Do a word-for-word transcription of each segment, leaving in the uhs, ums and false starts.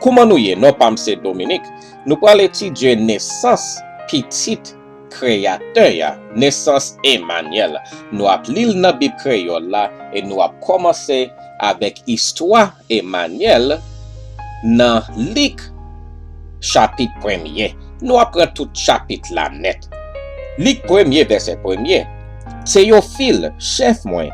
Kouman nou ye? Non pa m se Dominique. Nou pral etidye nesans pitit Kreyatè a, nesans Emanyèl. Nou ap li l nan Bib kreyòl la e nou ap kòmanse avèk istwa Emanyèl nan Lik chapit premye. Nou ap pran tout chapit la nèt. Lik premye, vèsè premye. Teyofil, chèf mwen,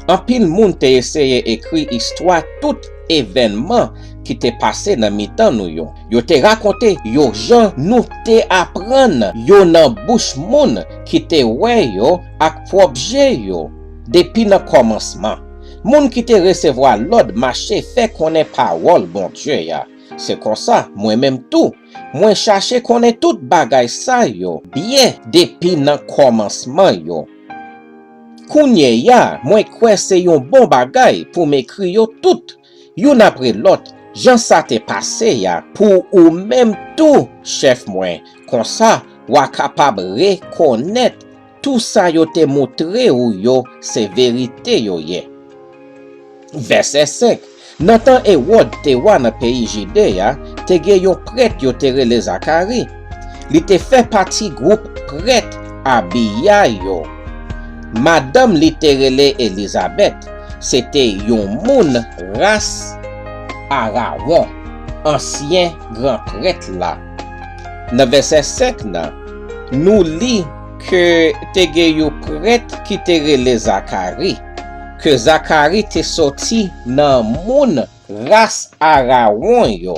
anpil moun te eseye ekri istwa tout evènman ki te pase nan mitan nou yo. Yo te rakonte yo jan nou te aprann yo nan bouch moun ki te wè yo ak pwòp je yo depi nan kòmansman. Moun ki te resevwa lòd mache fè konnen pawòl Bondye a. Se konsa, mwen menm tou, mwen chache konnen tout bagay sa yo byen depi nan kòmansman yo. Kounye a, mwen kwè se yon bon bagay pou m ekri yo tout, youn apre lòt, jan sa te pase a, pou ou menm tou, chèf mwen. Konsa, w a kapab rekonèt tou sa yo te montre ou yo se verite yo ye. Vèsè senk. Nan tan Ewòd te wa nan peyi Jide a, te gen yon prèt yo te rele Zakari. Li te fè pati gwoup prèt Abiya yo. Madanm li te rele Elizabèt. Se te yon moun ras Arawon, ansyen gran prèt la. Nan vèsè senk nan, nou li ke te gen yon prèt ki te rele Zakari, ke Zakari te soti nan moun ras Arawon yo.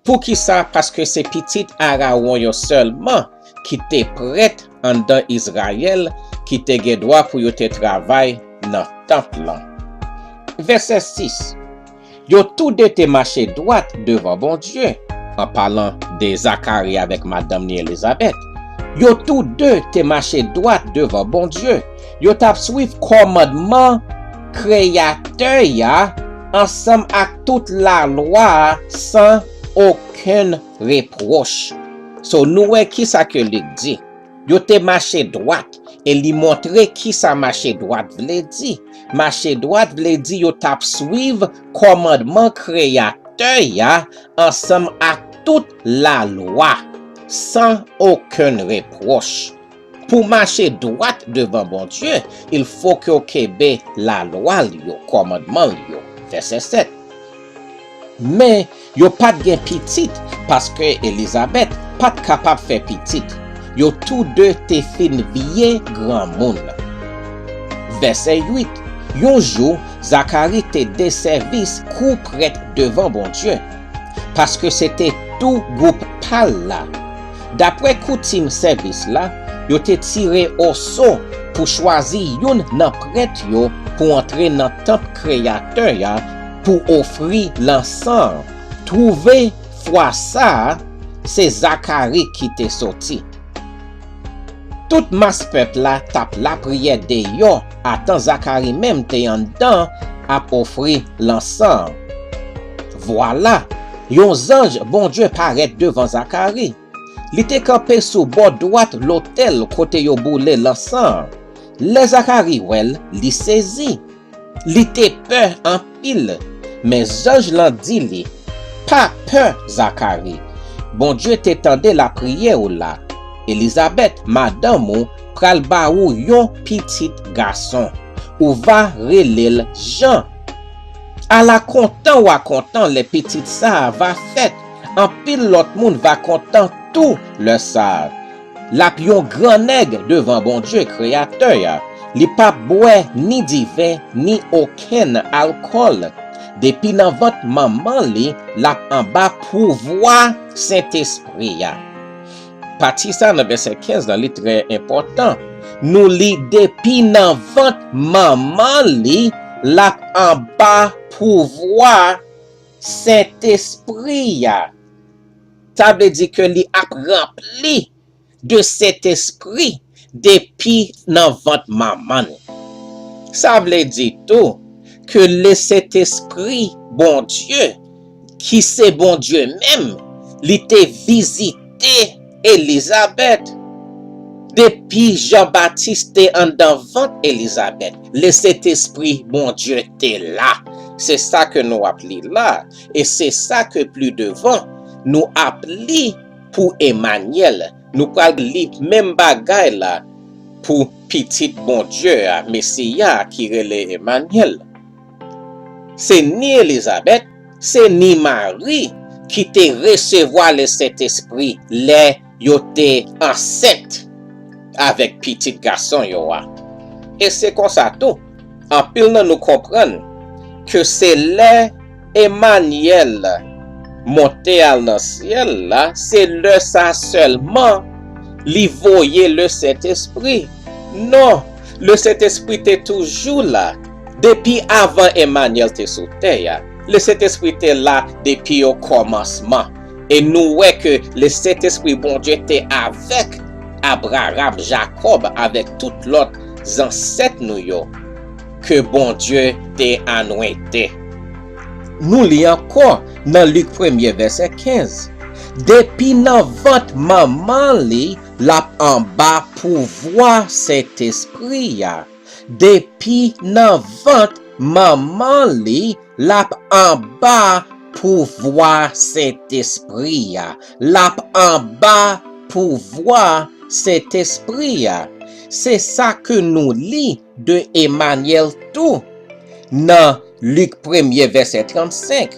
Poukisa? Paske se pitit Arawon yo sèlman ki te prèt anndan Izrayèl, ki te gen dwa pou yo te travay nan tanp lan. Vèsè sis. Yo tou de te mache dwat devan Bondye, an palan de Zakari avèk madanm ni Elizabèt. Yo tou de te mache dwat devan Bondye. Yo t ap swiv kòmandman Kreyatè a ansanm ak tout lalwa a san okenn repwòch. So, nou wè kisa ke Lik di. Yo te mache dwat, e li montre kisa mache dwat vle di. Mache dwat vle di yo t ap swiv kòmandman Kreyatè a ansanm ak tout lalwa, san okenn repwòch. Pou mache dwat devan Bondye, il fo ke w kenbe lalwa l yo, kòmandman l yo. Vèsè sèt. Men, yo pa t gen pitit, paske Elizabèt pa t kapab fè pitit. Yo tou de te fin vye granmoun. Vèsè uit. Yon jou, Zakari te de sèvis kou prèt devan Bondye, paske se te tou gwoup pa l la. Daprè koutim sèvis la, yo te tire oso pou chwazi youn nan prèt yo pou antre nan tanp Kreyatè a pou ofri lansan an. Twouve fwa sa a, se Zakari ki te soti. Tout mas pèp la t ap lapriyè deyò, atan Zakari menm te anndan ap ofri lansan an. Vwala, yon zanj Bondye parèt devan Zakari. Li te kanpe sou bò dwat lotèl kote yo boule lansan an. Lè Zakari wè l, li sezi. Li te pè anpil, men zanj lan di li, "Pa pè, Zakari. Bondye te tande lapriyè w la. Elizabèt, madanm ou, pral ba ou yon pitit gason. Ou va rele l Jan. Ala kontan w a kontan lè pitit sa a va fèt. Anpil lòt moun va kontan tou lè sa a. L ap yon gran nèg devan Bondye, Kreyatè a. Li p ap bwè ni diven, ni okenn alkòl. Depi nan vant manman li, l ap anba pouvwa Sentespri a." Pati sa nan vèsè kenz lan, li trè enpòtan. Nou li, "Depi nan vant manman li, l ap anba pouvwa Sentespri a." Sa vle di ke li ap ranpli de Sentespri depi nan vant manman l. Sa vle di tou ke Lesentespri Bondye, ki se Bondye menm, li te vizite Elizabèt. Depi Jan Batis te anndan vant Elizabèt, Lesentespri Bondye te la. Se sa ke nou ap li la, e se sa ke pli devan nou ap li pou Emanyèl. Nou pral li menm bagay la pou pitit Bondye a, Mesiya a ki rele Emanyèl. Se ni Elizabèt, se ni Mari ki te resevwa Lesentespri lè yo te ansent avèk pitit gason yo a. E se konsa tou, anpil nan nou konprann ke se lè Emanyèl monte al nan syèl la, se lè sa sèlman li voye Lesentespri. Non, Lesentespri te toujou la. Depi avan Emanyèl te sou tè a, Lesentespri te la depi okòmansman. E nou wè ke Lesentespri Bondye te avèk Abraram, Jakòb, avèk tout lòt zansèt nou yo ke Bondye te anwente. Nou li ankò nan Lik premye vèsè kenz. Depi nan vant manman li, l ap anba pouvwa Sentespri a. Depi nan vant manman li, l ap anba pouvwa Sentespri a. L ap anba pouvwa Sentespri a. Se sa ke nou li de Emanyèl tou nan Lik premye vèsè trannsenk,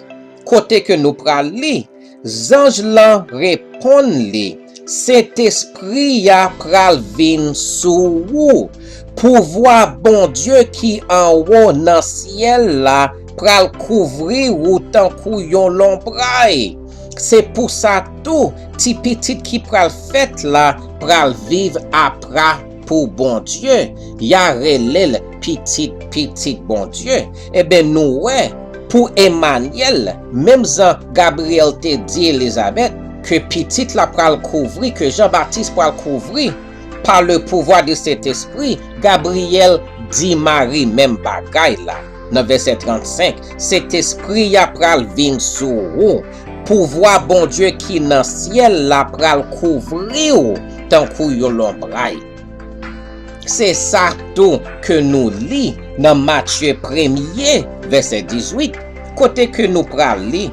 kote ke nou pral li, zanj lan reponn li, Sentespri a pral vin sou ou. Pouvwa Bondye ki anwo nan syèl la pral kouvri ou tankou yon lonbray. Se pou sa tou, ti pitit ki pral fèt la pral viv apra pou Bondye. Y a rele l pitit pitit Bondye. Ebyen, nou wè, pou Emanyèl, menm jan Gabriyèl te di Elizabèt, ke pitit la pral kouvri, ke Jan Batis pral kouvri, pa le pouvwa de Sentespri, Gabriyèl di Mari menm bagay la. Nan vèsè trannsenk, Sentespri a pral vin sou ou. Pouvwa Bondye ki nan syèl la pral kouvri w tankou yon lonbray. Se sa tou ke nou li nan Matye premye, vèsè dizuit, kote ke nou pral li,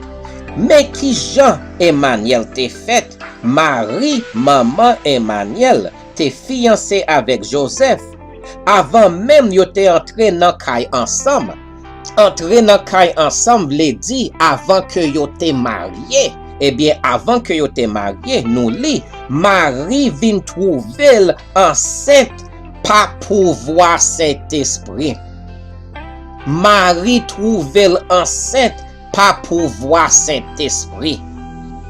men ki jan Emanyèl te fèt, Mari, manman Emanyèl, te fiyanse avèk Jozèf, avan menm yo te antre nan kay ansanm. Antre nan kay ansanm vle di avan ke yo te marye. Ebyen, avan ke yo te marye, nou li, Mari vin twouve l ansent pa pouvwa Sentespri. Mari twouve l ansent pa pouvwa Sentespri.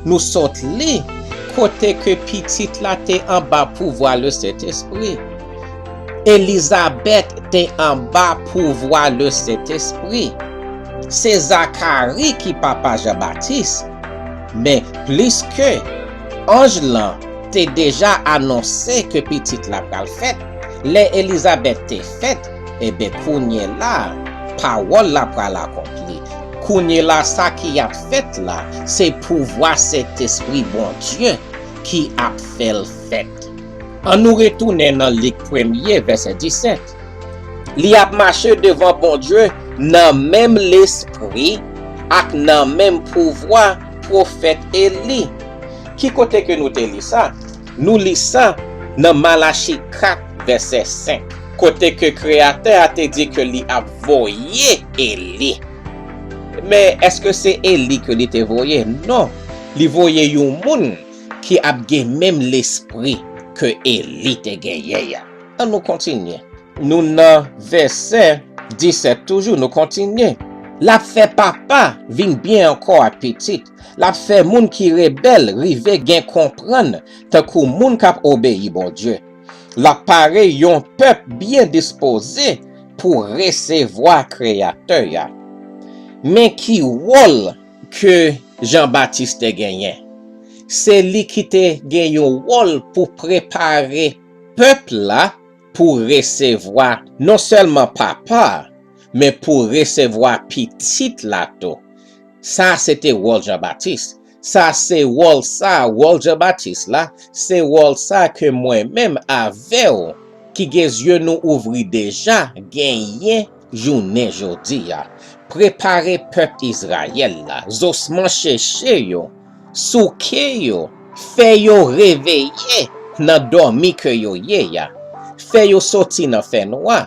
Nou sot li kote ke pitit la te anba pouvwa Lesentespri. Elizabèt te anba pouvwa Lesentespri. Se Zakari ki papa Jan Batis. Men pliske anj lan te deja anonse ke pitit la pral fèt, lè Elizabèt te fèt, ebyen, kounye la, pawòl la pral akonpli. Kounye la, sa ki ap fèt la, se pouvwa Sentespri Bondye ki ap fè l fèt. An nou retounen nan Lik premye, vèsè disèt. Li ap mache devan Bondye nan menm lespri ak nan menm pouvwa pwofèt Eli. Ki kote ke nou te li sa? Nou li sa nan Malachi kat, vèsè senk, kote ke Kreyatè a te di ke li ap voye Eli. Men, èske se Eli ke li te voye? Non. Li voye yon moun ki ap gen menm lespri ke Eli te genyen an. An nou kontinye. Nou nan vèsè disèt toujou, nou kontinye. L ap fè papa vin byen ankò ak pitit. L ap fè moun ki rebèl rive gen konprann tankou moun k ap obeyi Bondye. L ap pare yon pèp byen dispoze pou resevwa Kreyatè a. Men ki wòl ke Jan Batis te genyen? Se li ki te gen yon wòl pou prepare pèp la pou resevwa non sèlman papa a, men pou resevwa pitit la tou. Sa se te wòl Jan Batis. Sa se wòl sa, wòl Jan Batis la, se wòl sa ke mwen menm avè w, ki gen zye nou ouvri deja, genyen jounen jodi a. Repare pèp Izrayèl la, zosman cheche yo, souke yo, fè yo reveye nan dòmi ke yo ye a, fè yo soti nan fènwa,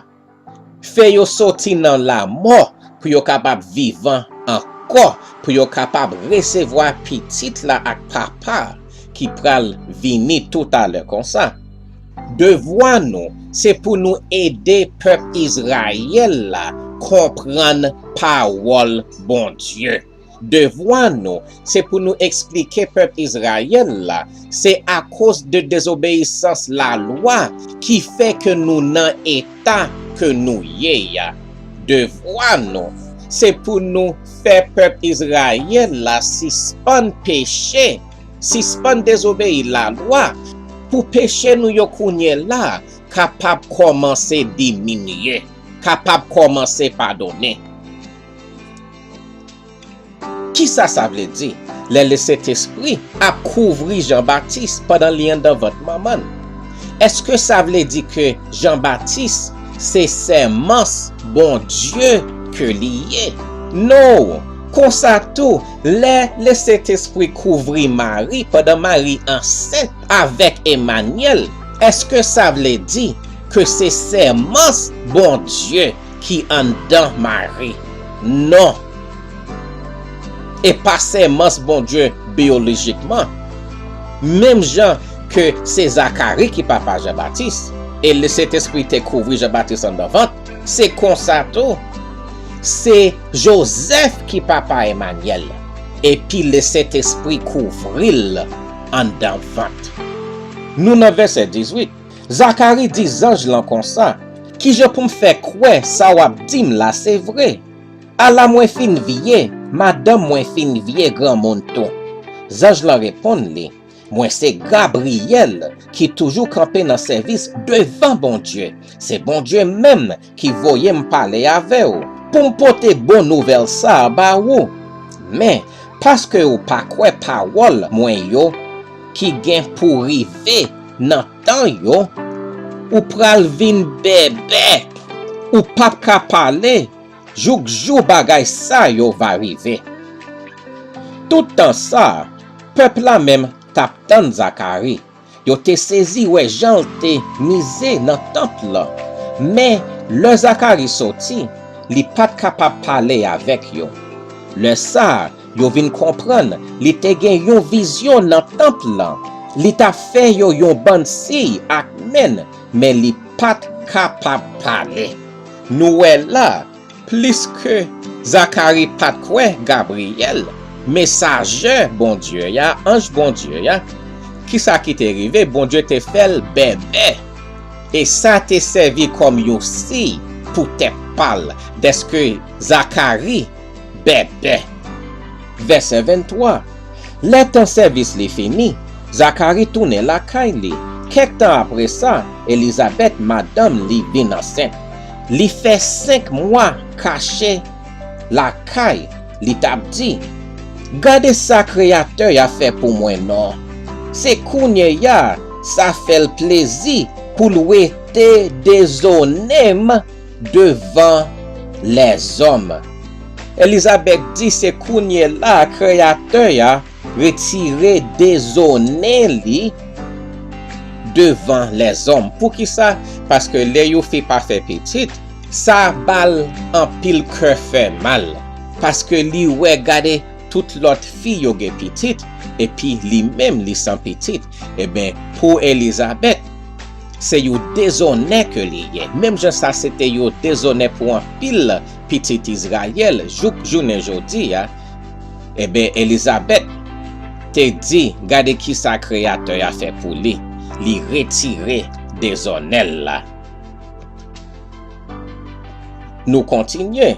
fè yo soti nan lanmò pou yo kapab vivan ankò, pou yo kapab resevwa pitit la ak papa ki pral vini toutalè konsa. Devwa nou, se pou nou ede pèp Izrayèl la konprann pawòl Bondye. Devwa nou, se pou nou eksplike pèp Izrayèl la, se akoz de dezobeyisans lalwa ki fè ke nou nan eta ke nou ye a. Devwa nou, se pou nou fè pèp Izrayèl la sispann peche, sispann dezobeyi lalwa, pou peche nou yo kounye la kapab kòmanse diminye, kapab kòmanse padone. Kisa sa vle di lè Lesentespri ap kouvri Jan Batis pandan li anndan vant manman l? Èske sa vle di ke Jan Batis se sèmans Bondye ke li ye? No! Konsa tou, lè Lesentespri kouvri Mari pandan Mari ansent avèk Emanyèl, èske sa vle di ke se sèmans Bondye ki anndan Mari? Non. E pa sèmans Bondye biyolojikman. Menm jan ke se Zakari ki papa Jan Batis, e Lesentespri te kouvri Jan Batis anndan vant, se konsa tou, se Jozèf ki papa Emanyèl, epi Lesentespri kouvri l anndan vant. Nou nan vèsè dizuit. Zakari di zanj lan konsa, kijan pou m fè kwè sa w ap di m la se vre? Ala mwen fin vye, madanm mwen fin vye granmoun tou. Zanj lan reponn li, mwen se Gabriyèl ki toujou kanpe nan sèvis devan Bondye. Se Bondye menm ki voye m pale avè w pou m pote bon nouvèl sa a ba ou. Men, paske ou pa kwè pawòl mwen yo ki gen pou rive nan tan yo, ou pral vin bèbè, ou p ap ka pale jouk jou bagay sa yo va rive. Tout tan sa a, pèp la menm t ap tann Zakari. Yo te sezi wè jan l te mize nan tanp lan. Men, lè Zakari soti, li pa t kapab pale avèk yo. Lè sa a, yo vin konprann li te gen yon vizyon nan tanp lan. Li t ap fè yo yon bann siy ak men l, men li pa t kapab pale. Nou wè la, pliske Zakari pa t kwè Gabriyèl, mesajè Bondye a, anj Bondye a, kisa ki te rive? Bondye te fè l bèbè. E sa te sèvi kòm yon siy pou tèt pa l, dèske Zakari bèbè. Vèsè venntwa. Lè tan sèvis li fini, Zakari tounen lakay li. Kèk tan apre sa, Elizabèt, madanm li, vin ansent. Li fè senk mwa kache lakay, li t ap di, gade sa Kreyatè a fè pou mwen non. Se kounye a sa fè l plezi pou l wete dezone m devan lèzòm. Elizabèt di se kounye la a Kreyatè a retire dezone li devan lèzòm. Poukisa? Paske lè yon fi pa fè pitit, sa ba l anpil kè fè mal. Paske li wè, gade, tout lòt fi yo gen pitit, epi li menm li san pitit. Ebyen, pou Elizabèt, se yon dezonè ke li ye. Menm jan sa se te yon dezonè pou anpil pitit Izrayèl jouk jounen jodi a, ebyen, Elizabèt te di, gade kisa Kreyatè a fè pou li. Li retire dezonè l la. Nou kontinye.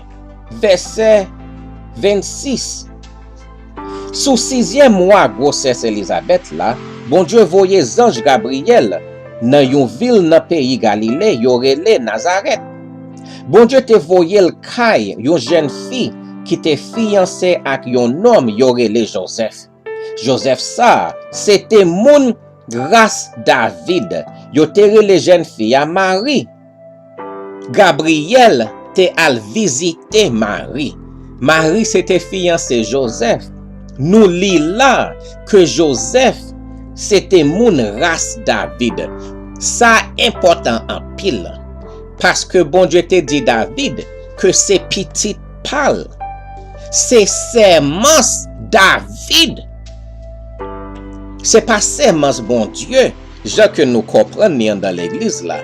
Vèsè vennsis. Sou sizyèm mwa gwosès Elizabèt la, Bondye voye zanj Gabriyèl nan yon vil nan peyi Galile yo rele Nazarèt. Bondye te voye l kay yon jèn fi ki te fiyanse ak yon nonm yo rele Jozèf. Jozèf sa a, se te moun ras David. Yo te rele jèn fi a Mari. Gabriyèl te al vizite Mari. Mari se te fiyanse Jozèf. Nou li la ke Jozèf se te moun ras David. Sa enpòtan anpil, paske Bondye te di David ke se pitit pa l. Se sèmans David. Se pa sèmans Bondye, jan ke nou konprann li anndan legliz la.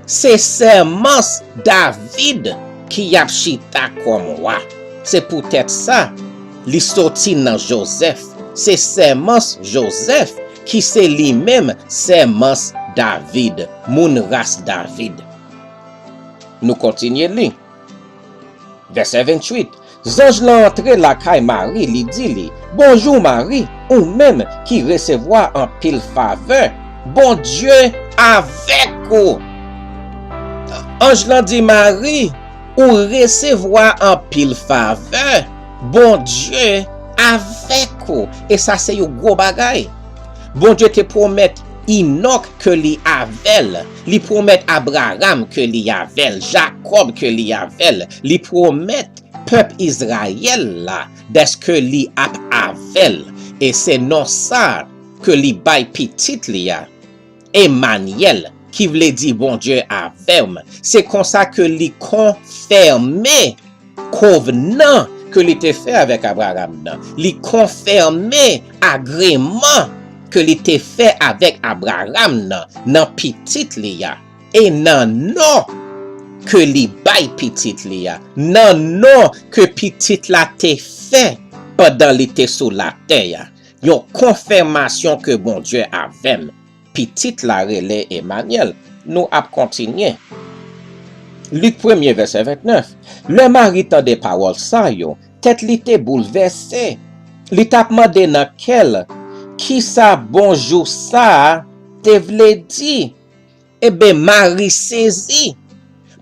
Se sèmans David ki ap chita kòm wa. Se poutèt sa, li soti nan Jozèf. Se sèmans Jozèf ki se li menm sèmans David, moun ras David. Nou kontinye li. Vèsè venntuit. Zanj lan antre lakay Mari, li di li, "Bonjou, Mari, ou menm ki resevwa anpil favè, Bondye avèk ou." Anj lan di Mari, "Ou resevwa anpil favè, Bondye avèk ou." E sa se yon gwo bagay. Bondye te pwomèt Inòk ke li avè l, li pwomèt Abraram ke li avè l, Jakòb ke li avè l, li pwomèt pèp Izrayèl la dèske li ap avè l. E se non sa ke li bay pitit li a, Emanyèl, ki vle di Bondye avè m. Se konsa ke li konfèmen kovnan ke li te fè avèk Abraram nan. Li konfèmen agreman ke li te fè avèk Abraram nan, nan pitit li a, e nan non ke li bay pitit li a, nan non ke pitit la te fè pandan li te sou latè a. Yon konfèmasyon ke Bondye avè m. Pitit la rele Emanyèl. Nou ap kontinye. Lik premye, vèsè vennèf. Lè Mari tande pawòl sa yo, tèt li te boulvèse. Li t ap mande nan kè l, "Kisa bonjou sa a te vle di?" Eben, Mari sezi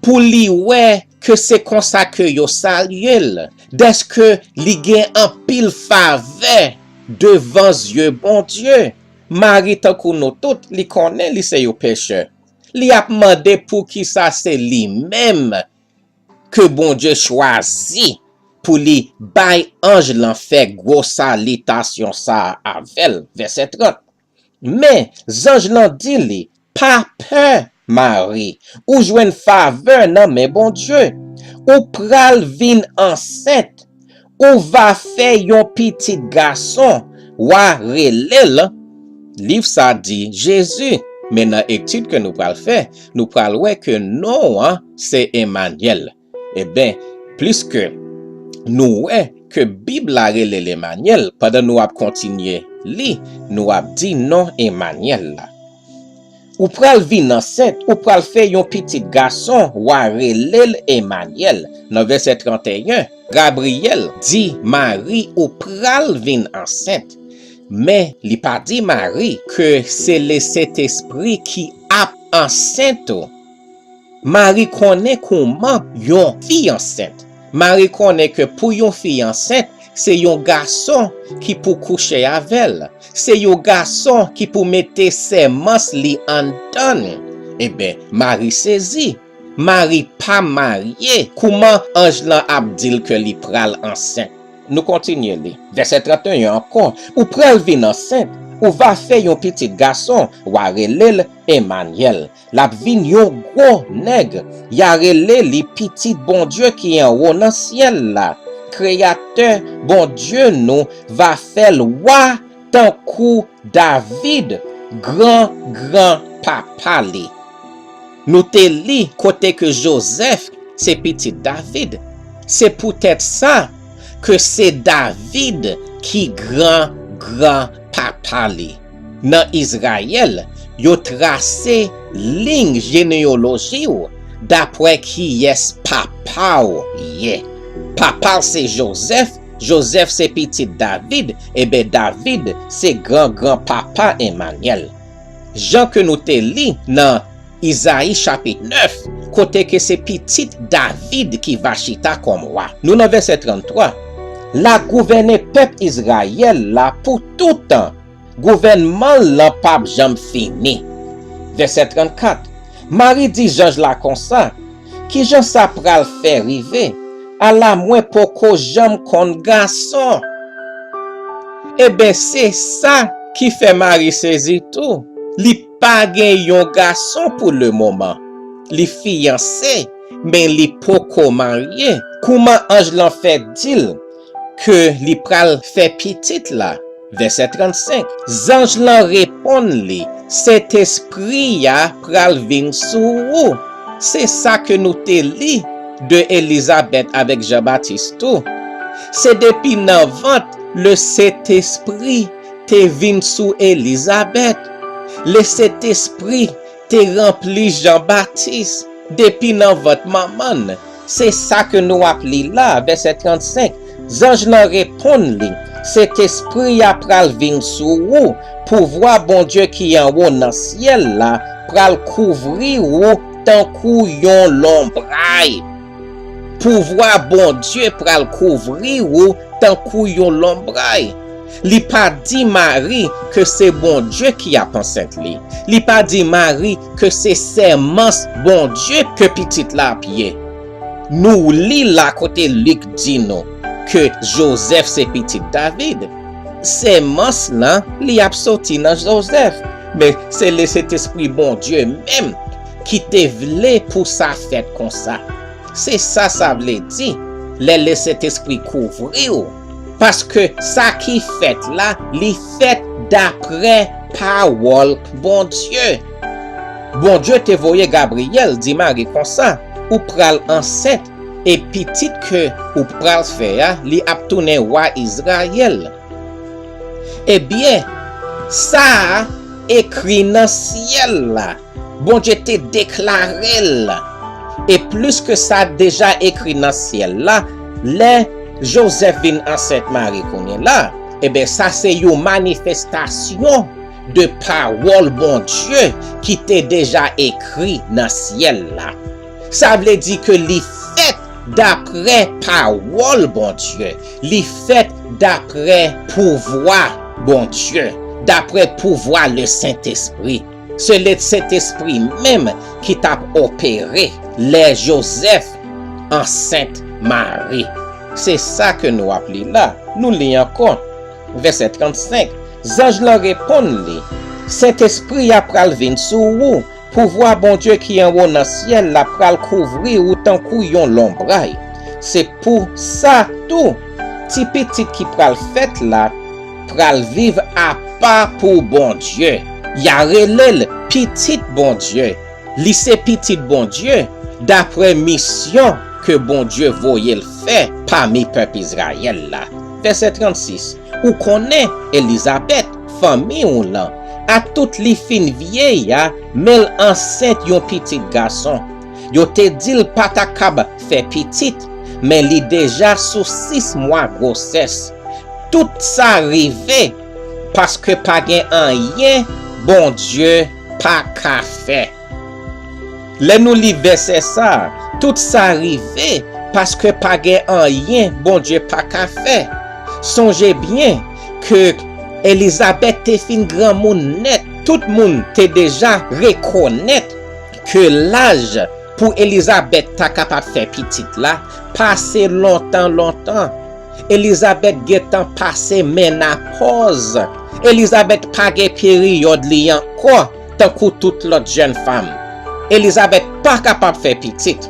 pou li wè ke se konsa ke yo salye l, dèske li gen anpil favè devan zye Bondye. Mari, tankou nou tout, li konnen li se yon pechè. Li ap mande poukisa se li menm ke Bondye chwazi pou li bay anj lan fè gwo salitasyon sa a avè l. Vèsè trant. Men, zanj lan di li, "Pa pè, Mari, ou jwenn favè nan men Bondye. Ou pral vin ansent, ou va fè yon pitit gason, w a rele l," liv sa di Jezi. Men nan etid ke nou pral fè, nou pral wè ke non an se Emanyèl. Eben, pliske nou wè ke Bib la rele l Emanyèl, pandan nou ap kontinye li, nou ap di non Emanyèl la. "Ou pral vin ansent, ou pral fè yon pitit gason, w a rele l Emanyèl." Nan vèsè tranteyen, Gabriyèl di Mari, "Ou pral vin ansent." Men li pa di Mari ke se Lesentespri ki ap ansent ou. Mari konnen kouman yon fi ansent. Mari konnen ke pou yon fi ansent, se yon gason ki pou kouche avè l. Se yon gason ki pou mete sèmans li anndan l. Eben, Mari sezi. Mari pa marye. Kouman anj lan ap di l ke li pral ansent? Nou kontinye li. Vèsè tranteyen ankò. "Ou pral vin ansent, ou va fè yon pitit gason, w a rele l Emanyèl." L ap vin yon gwo nèg. Y a rele li Pitit Bondye ki anwo nan syèl la. Kreyatè Bondye nou va fè l wa tankou David, gran gran papa li. Nou te li kote ke Jozèf se pitit David. Se poutèt sa ke se David ki gran gran papa li. Nan Izrayèl, yo trase liy jeneyoloji w dapre kiyès papa w ye. Papa l se Jozèf, Jozèf se pitit David, eben, David se gran gran papa Emanyèl. Jan ke nou te li nan Izayi chapit nèf, kote ke se pitit David ki va chita kòm wa. Nou nan vèsè tranntwa. L a gouvène pèp Izrayèl la pou tout tan. Gouvènman l lan p ap janm fini. Vèsè trannkat. Mari di zanj la konsa, "Kijan sa pral fè rive? Ala mwen poko janm konn gason. Eben, se sa ki fè Mari sezi tou. Li pa gen yon gason pou lemoman. Li fiyanse, men li poko marye. Kouman anj lan fè di l ke li pral fè pitit la? Vèsè trannsenk. Zanj lan reponn li, Sentespri a pral vin sou ou. Se sa ke nou te li de Elizabèt avèk Jan Batis tou. Se depi nan vant Lesentespri te vin sou Elizabèt. Lesentespri te ranpli Jan Batis depi nan vant manman l. Se sa ke nou ap li la, vèsè trannsenk. Zanj lan reponn li, Sentespri a pral vin sou ou, pouvwa Bondye ki anwo nan syèl la pral kouvri ou tankou yon lonbray. Pouvwa Bondye pral kouvri ou tankou yon lonbray. Li pa di Mari ke se Bondye ki ap ansent li. Li pa di Mari ke se semans Bondye ke pitit la ap ye. Nou li la kote Lik di nou ke Jozèf se pitit David. Semans lan, li ap soti nan Jozèf. Men se Lesentespri Bondye menm ki te vle pou sa fèt konsa. Se sa sa vle di, lè Lesentespri kouvri w. Paske sa ki fèt la, li fèt daprè pawòl Bondye. Bondye te voye Gabriyèl di Mari konsa, ou pral ansent, e pitit ke ou pral fè a, li ap tounen wa Izrayèl. Ebyen, sa a ekri nan syèl la. Bondye te deklare l. E plis ke sa deja ekri nan syèl la, lè Jozèf vin ansent Mari kounye la, ebyen, sa se yon manifestasyon de pawòl Bondye ki te deja ekri nan syèl la. Sa vle di ke li fèt daprè pawòl Bondye. Li fèt daprè pouvwa Bondye, daprè pouvwa Lesentespri. Se Lesentespri menm ki t ap opere lè Jozèf ansent Mari. Se sa ke nou ap li la. Nou li ankò. Vèsè trannsenk. Zanj lan reponn li, Sentespri a pral vin sou ou, pouvwa Bondye ki anwo nan syèl la pral kouvri ou tankou yon lonbray. Se pou sa tou, ti pitit ki pral fèt la pral viv apa pou Bondye. Y a rele l pitit Bondye. Li se pitit Bondye, daprè misyon ke Bondye voye l fè pami pèp Izrayèl la. Vèsè trannsis. Ou konnen Elizabèt, fanmi w lan, atout li fin vye a, men l ansent yon pitit gason. Yo te di l pa ta kab fè pitit, men li deja sou sis mwa gwosès. Tout sa rive paske pa gen anyen Bondye pa ka fè. Lè nou li vèsè sa a, tout sa rive paske pa gen anyen Bondye pa ka fè. Sonje byen ke Elizabèt te fin granmoun nèt. Tout moun te deja rekonèt ke laj pou Elizabèt ta kapab fè pitit la pase lontan, lontan. Elizabèt gentan pase menapòz. Elizabèt pa gen peryòd li ankò, tankou tout lòt jèn fanm. Elizabèt pa kapab fè pitit,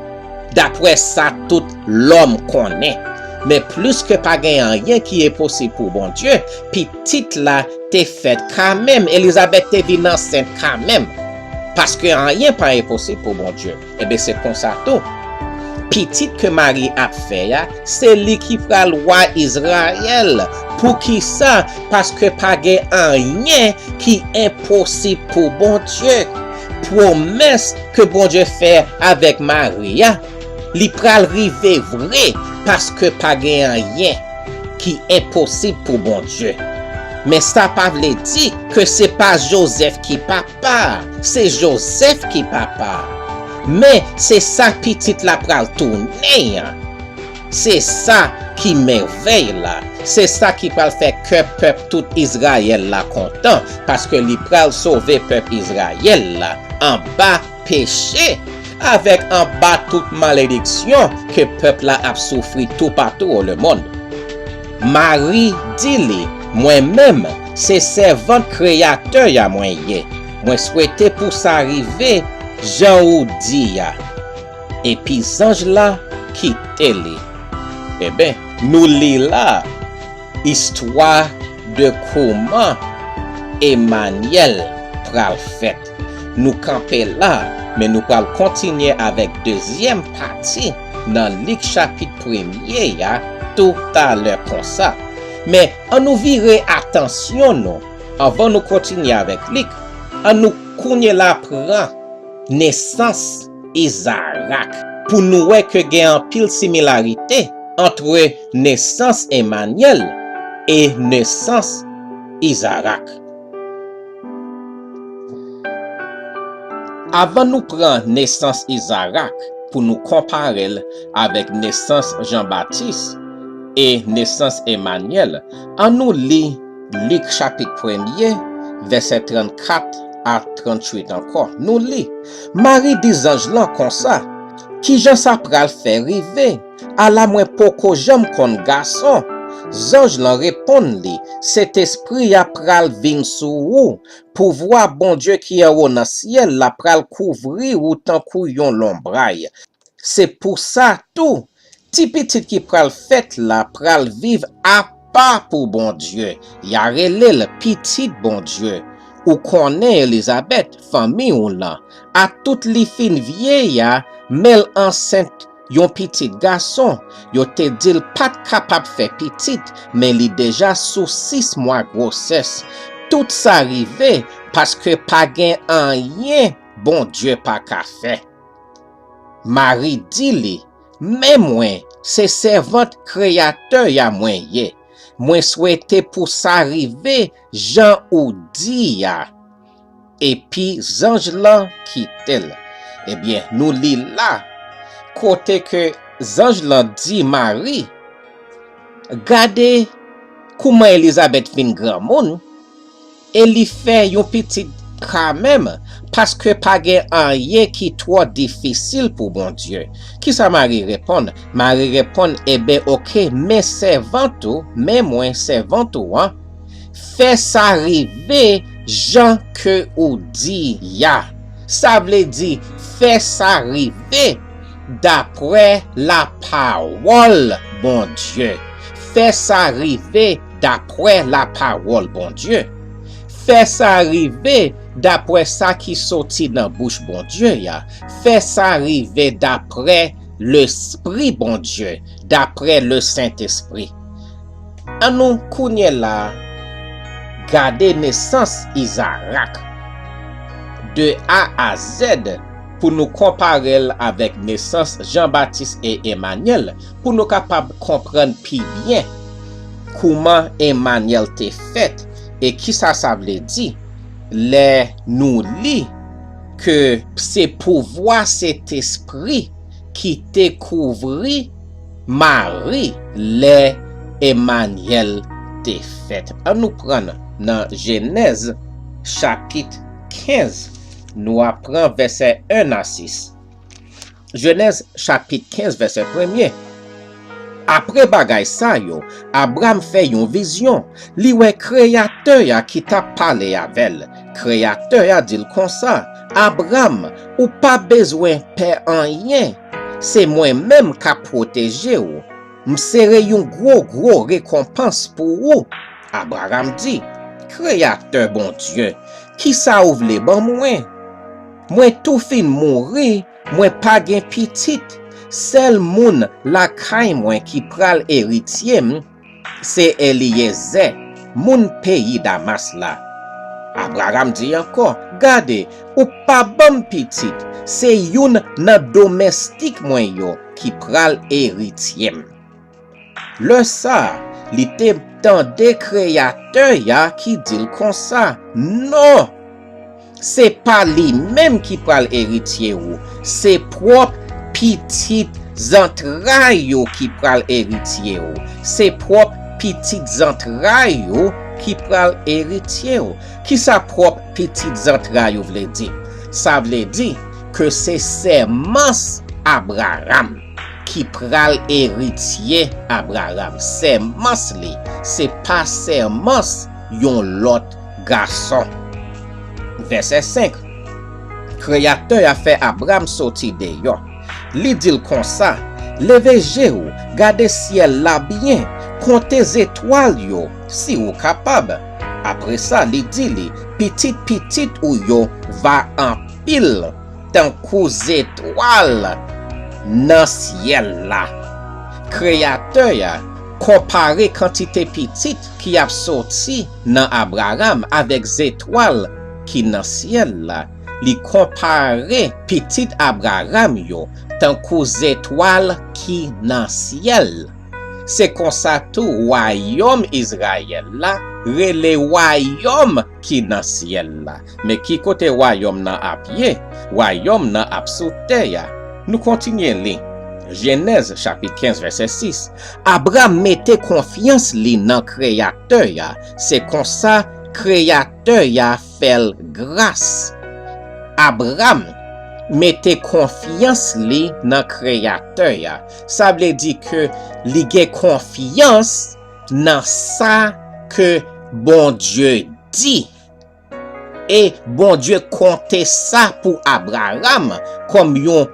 daprè sa tout lòm konnen. Men plis ke pa gen anyen ki enposib pou Bondye, pitit la te fèt kanmenm. Elizabèt te vin ansent kanmenm. Paske anyen pa enposib pou Bondye. Ebyen, se konsa tou. Pitit ke Mari ap fè a, se li ki pral wa Izrayèl. Poukisa? Paske pa gen anyen ki enposib pou Bondye. Pwomès ke Bondye fè avèk Mari a, li pral rive vre, paske pa gen anyen ki enposib pou Bondye. Men sa pa vle di ke se pa Jozèf ki papa, se Jozèf ki papa. Men se sa pitit la pral tounen an. Se sa ki mèvèy la. Se sa ki pral fè kè pèp tout Izrayèl la kontan, paske li pral sove pèp Izrayèl la anba peche. avèk anba tout malediksyon ke pèp la ap soufri toupatou o lemonn. Mari di li, mwen menm, se sèvant Kreyatè a mwen ye. Mwen swete pou sa rive jan ou di a. Epi zanj la kite li. Eben, nou li la, istwa de kouman Emanyèl pral fèt. Nou kanpe la, men nou pral kontinye avèk dezyèm pati nan Lik chapit premye a toutalè konsa. Men, ann nou vire atansyon nou, anvan nou kontinye avèk Lik, ann nou kounye la pran nesans Izarak pou nou wè ke gen anpil similarite ant nesans Emanyèl e nesans Izarak. Avan nou pran nesans Izarak pou nou konpare l avèk nesans Jan Batis e nesans Emanyèl, ann nou li Lik chapit premye, vèsè trannkat a trannwit ankò. Nou li, Mari di zanj lan konsa, kijan sa pral fè rive? Ala mwen poko janm konn gason. Zanj lan reponn li, Sentespri a pral vin sou ou, pouvwa Bondye ki anwo nan syèl la pral kouvri ou tankou yon lonbray. Se pou sa tou, ti pitit ki pral fèt la pral viv apa pou Bondye. Y a rele l pitit Bondye. Ou konnen Elizabèt, fanmi w lan, atout li fin vye a, men l ansent yon pitit gason. Yo te di l pa t kapab fè pitit, men li deja sou sis mwa gwosès. Tout sa rive paske pa gen anyen Bondye pa ka fè. Mari di li, men mwen, se sèvant Kreyatè a mwen ye. Mwen swete pou sa rive jan ou di a. Epi zanj lan kite l. Ebyen, nou li la, kote ke zanj lan di Mari, gade kouman Elizabèt vin granmoun, e li fè yon pitit kanmenm, paske pa gen anyen ki twò difisil pou Bondye. Kisa Mari reponn? Mari reponn, eben, oke, men sèvant ou, men mwen sèvant ou an, fè sa rive jan ke ou di a. Sa vle di, fè sa rive dapre lapawòl Bondye. Fè sa rive dapre lapawòl Bondye. Fè sa rive dapre sa ki soti nan bouch Bondye a. Fè sa rive dapre Lespri Bondye, dapre le Sentespri. Ann nou kounye la gade nesans Izarak de A a Z pou nou konpare l avèk nesans Jan Batis e Emanyèl, pou nou kapab konprann pi byen kouman Emanyèl te fèt e kisa sa vle di lè nou li ke se pouvwa Sentespri ki te kouvri Mari lè Emanyèl te fèt. Ann nou pran nan Jenèz chapit kenz, nou ap pran vèsè en a sis. Jenèz chapit kenz, vèsè premye. Apre bagay sa yo, Abram fè yon vizyon. Li wè Kreyatè a ki t ap pale avè l. Kreyatè a di l konsa, Abram, ou pa bezwen pè anyen. Se mwen menm k ap pwoteje w. M sere yon gwo, gwo rekonpans pou ou. Abraram di, Kreyatè Bondye, kisa ou vle ban mwen? Mwen tou fin mouri, mwen pa gen pitit. Sèl moun lakay mwen ki pral eritye m, se Eliyezè, moun peyi Damas la. Abraram di ankò, gade, ou pa ban m pitit, se youn nan domèstik mwen yo ki pral eritye m. Lè sa a, li te tande Kreyatè a ki di l konsa, non! Se pa li menm ki pral eritye w, se pwòp pitit zantray ou ki pral eritye w. Se pwòp pitit zantray ou ki pral eritye w. Kisa pwòp pitit zantray ou vle di? Sa vle di, ke se sèmans Abraram ki pral eritye Abraram. Sèmans li, se pa sèmans yon lòt gason. Vèsè senk. Kreyatè a fè Abram soti deyò. Li di l konsa, leve je w, gade syèl la byen, konte zetwal yo, si ou kapab. Apre sa, li di li, pitit pitit ou yo va anpil tankou zetwal nan syèl la. Kreyatè a konpare kantite pitit ki ap soti nan Abraram avèk zetwal ki nan syèl la. Li konpare pitit Abraram yo tankou zetwal ki nan syèl. Se konsa tou wayòm Izrayèl la rele wayòm ki nan syèl la. Men ki kote wayòm nan ap ye? Wayòm nan ap sou tè a. Nou kontinye li. Jenèz chapit kenz vèsè sis. Abram mete konfyans li nan Kreyatè a. Se konsa Kreyatè a fè l gras. Abram mete konfyans li nan Kreyatè a. Sa vle di ke li gen konfyans nan sa ke Bondye di. E Bondye konte sa pou Abraram kòm yon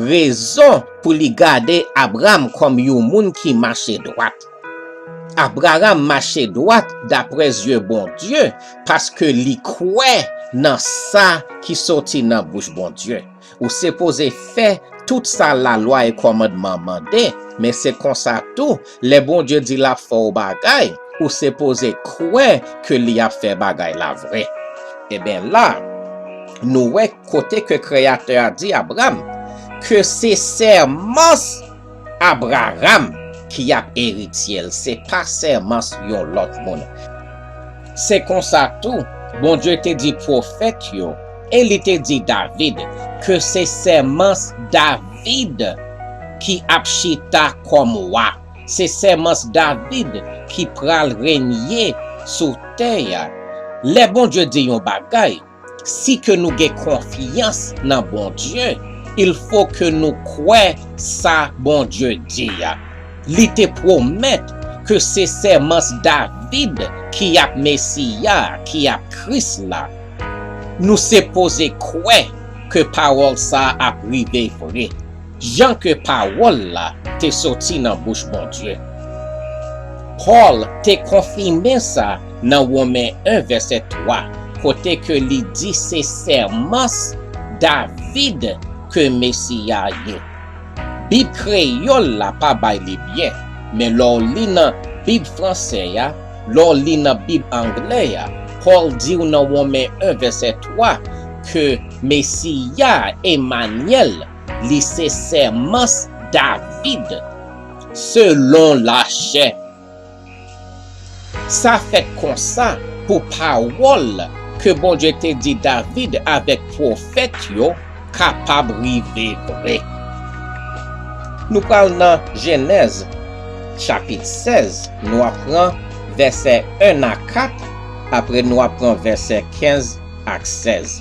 rezon pou li gade Abraram kòm yon moun ki mache dwat. Abraram mache dwat dapre zye Bondye paske li kwè nan sa ki soti nan bouch Bondye. Ou sipoze fè tout sa lalwa e kòmandman mande, men se konsa tou, lè Bondye di l ap fè w bagay, ou sipoze kwè ke li ap fè bagay la vre. Ebyen la, nou wè kote ke Kreyatè a di Abram ke se sèmans Abraram ki ap eritye l, se pa sèmans yon lòt moun. Se konsa tou, Bondye te di pwofèt yo, e li te di David, ke se sèmans David ki ap chita kòm wa. Se sèmans David ki pral renye sou tè a. Lè Bondye di yon bagay, si ke nou gen konfyans nan Bondye, il fo ke nou kwè sa Bondye di a. Li te pwomèt ke se sèmans David ki ap Mesi a, ki ap Kris la. Nou sipoze kwè ke pawòl sa a ap rive vre, jan ke pawòl la te soti nan bouch Bondye. Pòl te konfime sa nan Women en vèsè twa, kote ke li di se sèmans David ke Mesi a ye. Bib kreyòl la pa bay li byen, men lè w li nan Bib fransè a, lè w li nan Bib anglè a, Pòl di w nan Women en vèsè twa ke Mesi a, Emanyèl, li se sèmans David, selon lachè. Sa fèt konsa pou pawòl ke Bondye te di David avèk pwofèt yo kapab rive vre. Nou pral nan Jenèz, chapit sèz, nou ap pran vèsè en a kat, apre nou ap pran vèsè kenz ak sèz.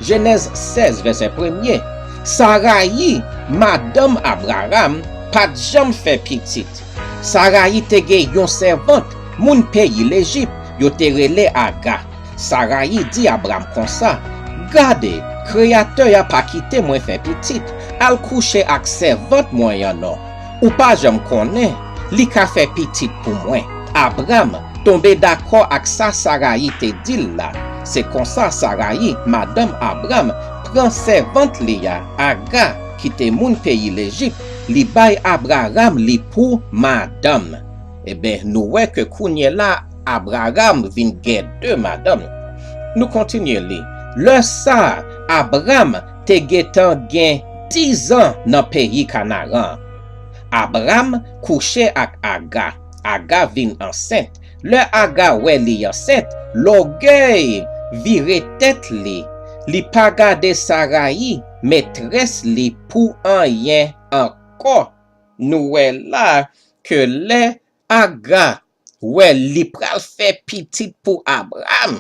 Jenèz sèz, vèsè premye. Sarayi, madanm Abraram, pa t janm fè pitit. Sarayi te gen yon sèvant, moun peyi Lejip, yo te rele Aga. Sarayi di Abram konsa, gade, Kreyatè a pa kite mwen fè pitit, al kouche ak sèvant mwen an non. Ou pa janm konnen, li ka fè pitit pou mwen. Abram tonbe dakò ak sa Sarayi te di l la. Se konsa Sarayi, madanm Abram, pran sèvant li a, Aga, ki te moun peyi Lejip, li bay Abraram li pou madanm. Ebyen, nou wè ke kounye la, Abraram vin gen de madanm. Nou kontinye li. Lè sa a, Abram te gentan gen dizan nan peyi Kanaran. Abram kouche ak Aga. Aga vin ansent. Lè Aga wè li ansent, lògèy vire tèt li. Li pa gade Sarayi, metrès li, pou anyen ankò. Nou wè la ke lè Aga wè li pral fè pitit pou Abram,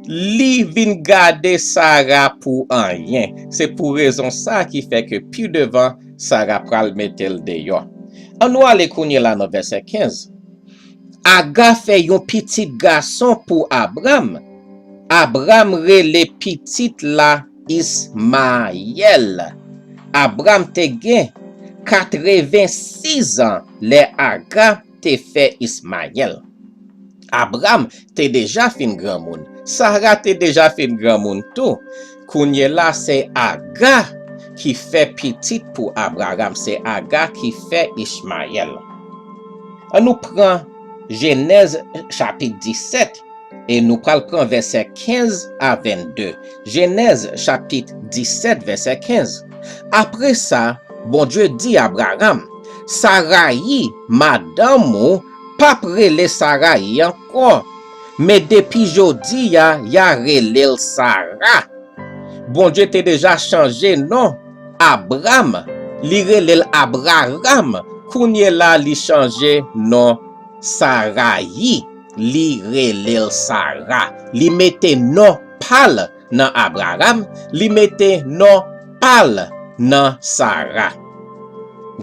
Li vin gade Sara pou anyen. Se pou rezon sa ki fè ke pi devan, Sara pral mete l deyò. Ann nou ale kounye la nan vèsè kenz. Aga fè yon pitit gason pou Abram. Abram rele pitit la Ismayèl. Abram te gen katrevensis an lè Aga te fè Ismayèl. Abram te deja fin granmoun. Sara te deja fin granmoun tou. Kounye la, se Aga ki fè pitit pou Abraram. Se Aga ki fè Ichmayèl. Ann nou pran Jenèz chapit disèt e nou pral pran vèsè kenz a vennde. Jenèz chapit disèt, vèsè kenz. Apre sa, Bondye di Abraram, Sarayi, madanm ou, p ap rele Sarayi ankò, men depi jodi a, y a rele l Sara. Bondye te deja chanje non Abram, li rele l Abraram, kounye la li chanje non Sarayi, li rele l Sara. Li mete non pa l nan Abraram, li mete non pa l nan Sara.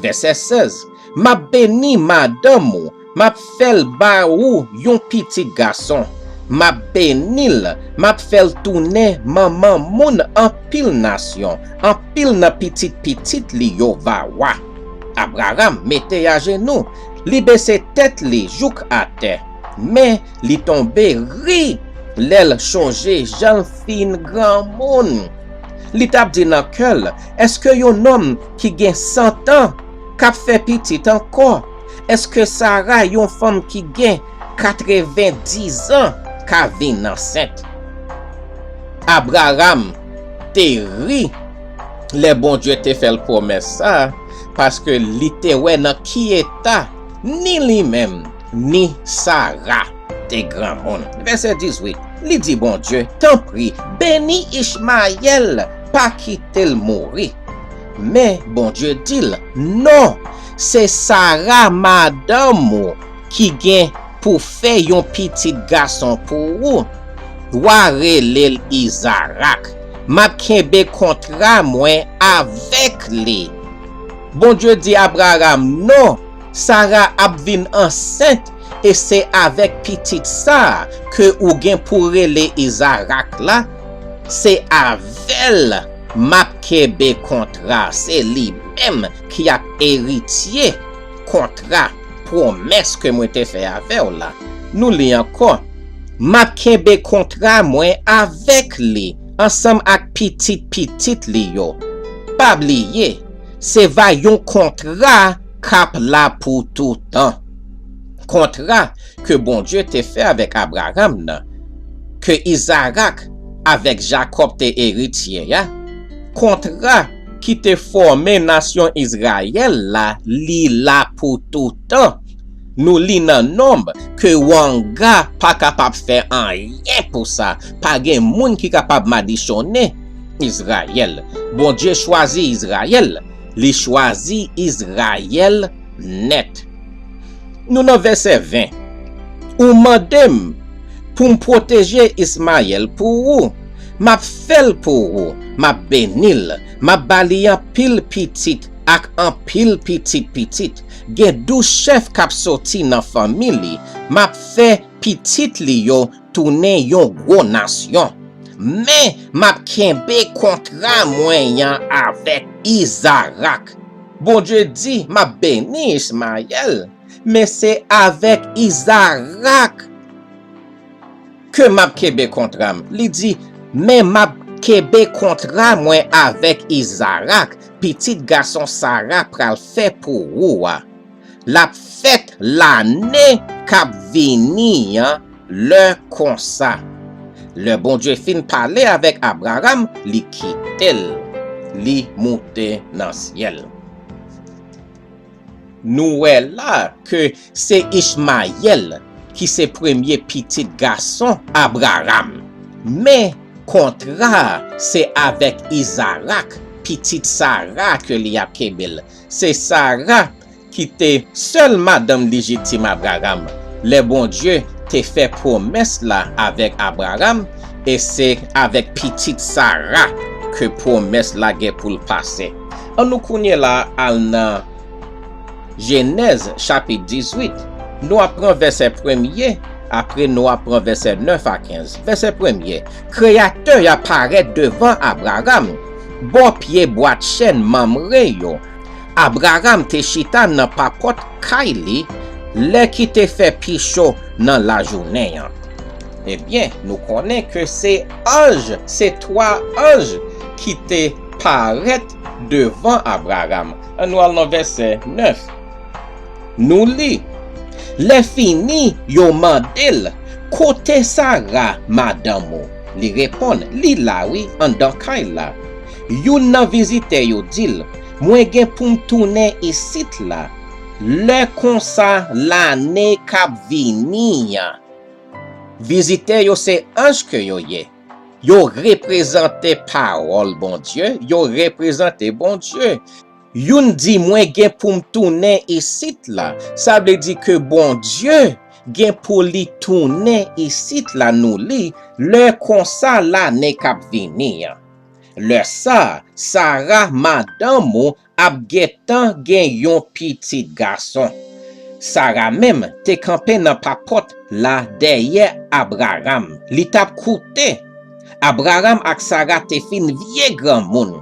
Vèsè sèz. M ap beni madanm ou, m ap fè l ba ou yon pitit gason. M ap beni l, m ap fè l tounen manman moun anpil nasyon, anpil nan pitit pitit li yo va wa. Abraram mete ajenou, li bese tèt li jouk atè. Men li tonbe ri lè l chonje jan l fin granmoun. Li t ap di nan kè l, èske yon nonm ki gen san tan k ap fè pitit ankò? Èske Sara, yon fanm ki gen katrevendis an, ka vin ansent? Abraram te ri lè Bondye te fè l pwomès sa a, paske li te wè nan ki eta ni li menm, ni Sara te granmoun. Vèsè dizuit, li di Bondye, tanpri, beni Ichmayèl, pa kite l mouri. Men Bondye di l, non, se Sara, madanm ou, ki gen pou fè yon pitit gason pou ou. W a rele l Izarak. M ap kenbe kontra mwen avèk li. Bondye di Abraram, non, Sara ap vin ansent e se avèk pitit sa a ke ou gen pou rele Izarak la, se avè l m ap kenbe kontra, se li menm ki ap eritye kontra, pwomès ke mwen te fè avè w la. Nou li ankò, m ap kenbe kontra mwen avèk li, ansanm ak pitit pitit li yo. Pa bliye, se va yon kontra k ap la pou toutan. Kontra ke Bondye te fè avèk Abraram nan, ke Izarak avèk Jakòb te eritye a, kontra ki te fòme nasyon Izrayèl la, li la pou toutan. Nou li nan Nonb ke wanga pa kapab fè anyen pou sa, pa gen moun ki kapab madichonnen Izrayèl. Bondye chwazi Izrayèl, li chwazi Izrayèl nèt. Nou nan vèsè ven. Ou mande m pou m pwoteje Ismayèl pou ou. M ap fè l pou ou. M ap beni l. M ap ba li anpil pitit ak anpil pitit pitit. Gen douz chèf k ap soti nan fanmi li. M ap fè pitit li yo tounen yon gwo nasyon. Men m ap kenbe kontra mwen an avèk Izarak. Bondye di, m ap beni Ismayèl, men se avèk Izarak ke m ap kenbe kontra m. Li di, men m ap kenbe kontra mwen avèk Izarak, pitit gason Sara pral fè pou ou a. L ap fèt lane k ap vini an lè konsa. Lè Bondye fin pale avèk Abraram, li kite l, li moute nan syèl. Nou wè la ke se Ichmayèl ki se premye pitit gason Abraram. Men kontra a se avèk Izarak, pitit Sara ke li ap kenbe l. Se Sara ki te sèl madanm lejitim Abraram, lè Bondye te fè pwomès la avèk Abraram, e se avèk pitit Sara ke pwomès la gen pou l pase. Ann nou kounye la al nan Jenèz chapit dizuit, nou ap pran vèsè premye, apre nou ap pran vèsè nèf a kenz. Vèsè premye, Kreyatè a parèt devan Abraram, bò pye bwatchèn Mamre yo. Abraram te chita nan papòt kay li, lè ki te fè pi cho nan lajounen an. Ebyen, nou konnen ke se anj, se twa anj ki te parèt devan Abraram. Ann nou al nan vèsè nèf. Nou li, lè fini, yo mande l, kote Sara, madanm ou? Li reponn, li la wi, anndan kay la. Youn nan vizitè yo di l, mwen gen pou m tounen isit la, lè konsa lane k ap vini an. Vizitè yo se anj ke yo ye. Yo reprezante pawòl Bondye, yo reprezante Bondye. Youn di, mwen gen pou m tounen isit la. Sa vle di ke Bondye gen pou li tounen isit la, nou li, lè konsa lane k ap vini an. Lè sa, Sara, madanm ou, ap gentan gen yon pitit gason. Sara menm te kanpe nan papòt la dèyè Abraram. Li t ap koute. Abraram ak Sara te fin vye granmoun.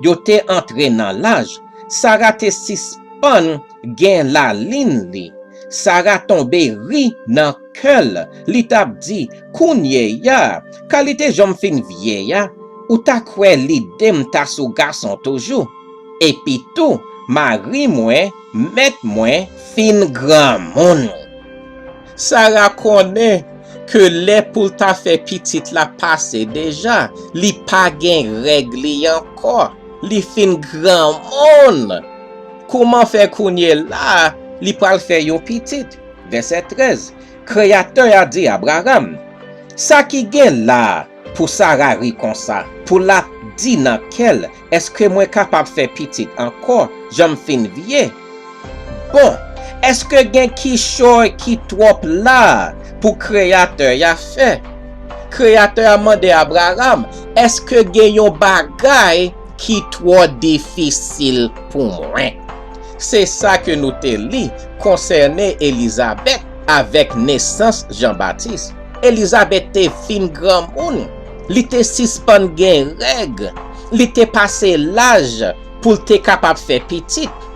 Yo te antre nan laj. Sara te sispann gen lalin li. Sara tonbe ri nan kè l. Li t ap di, kounye a, kalite jan m fin vye a, ou ta kwè lide m ta sou gason toujou. Epitou, mari mwen, mèt mwen, fin granmoun. Sara konnen ke lè pou l ta fè pitit la pase deja, li pa gen règ li ankò, li fin granmoun. Kouman fè kounye la a li pral fè yon pitit? Vèsè trèz, Kreyatè a di Abraram, sa ki gen la a pou Sara ri konsa, pou l ap di nan kè l, èske mwen kapab fè pitit ankò, jan m fin vye? Bon, èske gen kichòy ki twòp la pou Kreyatè a fè? Kreyatè a mande Abraram, èske gen yon bagay ki twò difisil pou mwen? Se sa ke nou te li konsène Elizabèt avèk nesans Jan Batis. Elizabèt te fin granmoun. Li te sispann gen règ. Li te pase laj pou l te kapab fè pitit.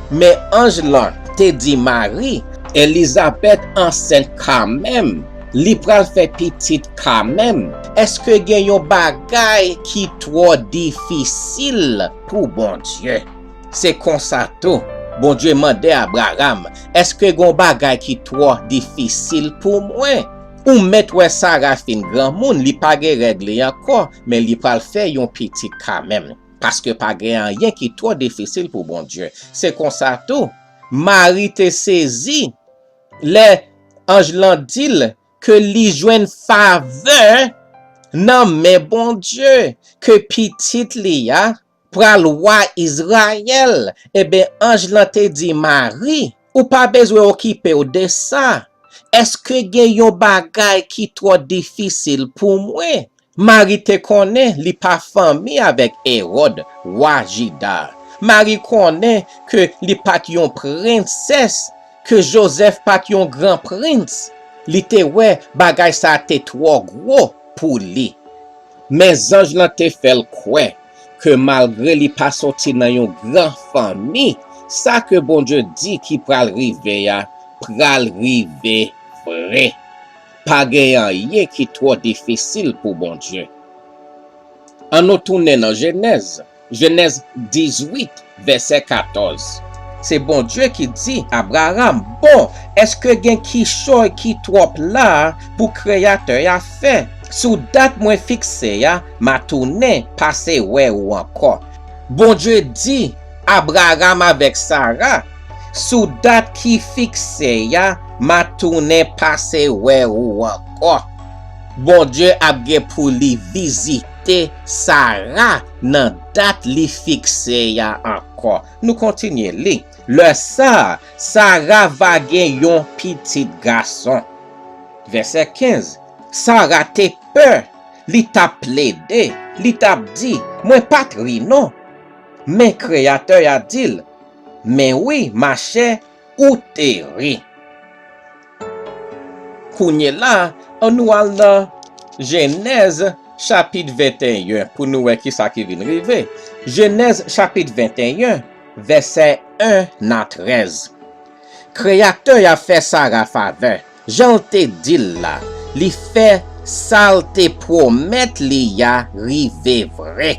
Men anj lan te di Mari, Elizabèt ansent kanmenm, li pral fè pitit kanmenm. Èske gen yon bagay ki twò difisil pou Bondye? Se konsa tou, Bondye mande Abraram, èske gen yon bagay ki twò difisil pou mwen? Ou mèt wè Sara fin granmoun, li pa gen règ li ankò, men li pral fè yon pitit kanmenm. Paske pa gen anyen ki twò difisil pou Bondye. Se konsa tou, Mari te sezi lè anj lan di l ke li jwenn favè nan men Bondye, ke pitit li a pral wa Izrayèl. Ebyen, anj lan te di Mari, ou pa bezwen okipe w de sa. Èske gen yon bagay ki twò difisil pou mwen? Mari te konnen li pa fanmi avèk Ewòd, wa Jida. Mari konnen ke li pa t yon prensès, ke Jozèf pa t yon gran prens. Li te wè bagay sa a te twò gwo pou li. Men zanj lan te fè l kwè ke malgre li pa soti nan yon gran fanmi, sa ke Bondye di ki pral rive a, pral rive vre. Pa gen anyen ki twò difisil pou Bondye. An nou tounen nan Jenèz, Jenèz dizuit, vèsè katòz. Se Bondye ki di Abraram, bon, èske gen kichòy ki twòp la a pou Kreyatè a fè? Sou dat mwen fikse a, m a tounen pase wè ou ankò. Bondye di Abraram avèk Sara, sou dat ki fikse a, m a tounen pase wè ou ankò. Bondye ap gen pou li vizite Sara nan dat li fikse a ankò. Nou kontinye li. Lè sa a, Sara va gen yon pitit gason. Vèsè kenz, Sara te pè, li t ap plede, li t ap di, "Mwen pa t ri non." Men Kreyatè a di l, "Men wi, machè, ou te ri." Kounye la, ann nou al nan Jenèz chapit venteyen pou nou wè ki sa ki vin rive. Jenèz chapit venteyen, vèsè en a trèz. Kreyatè a fè Sara favè, jan l te di l la, li fè sa l te pwomèt li a rive vre.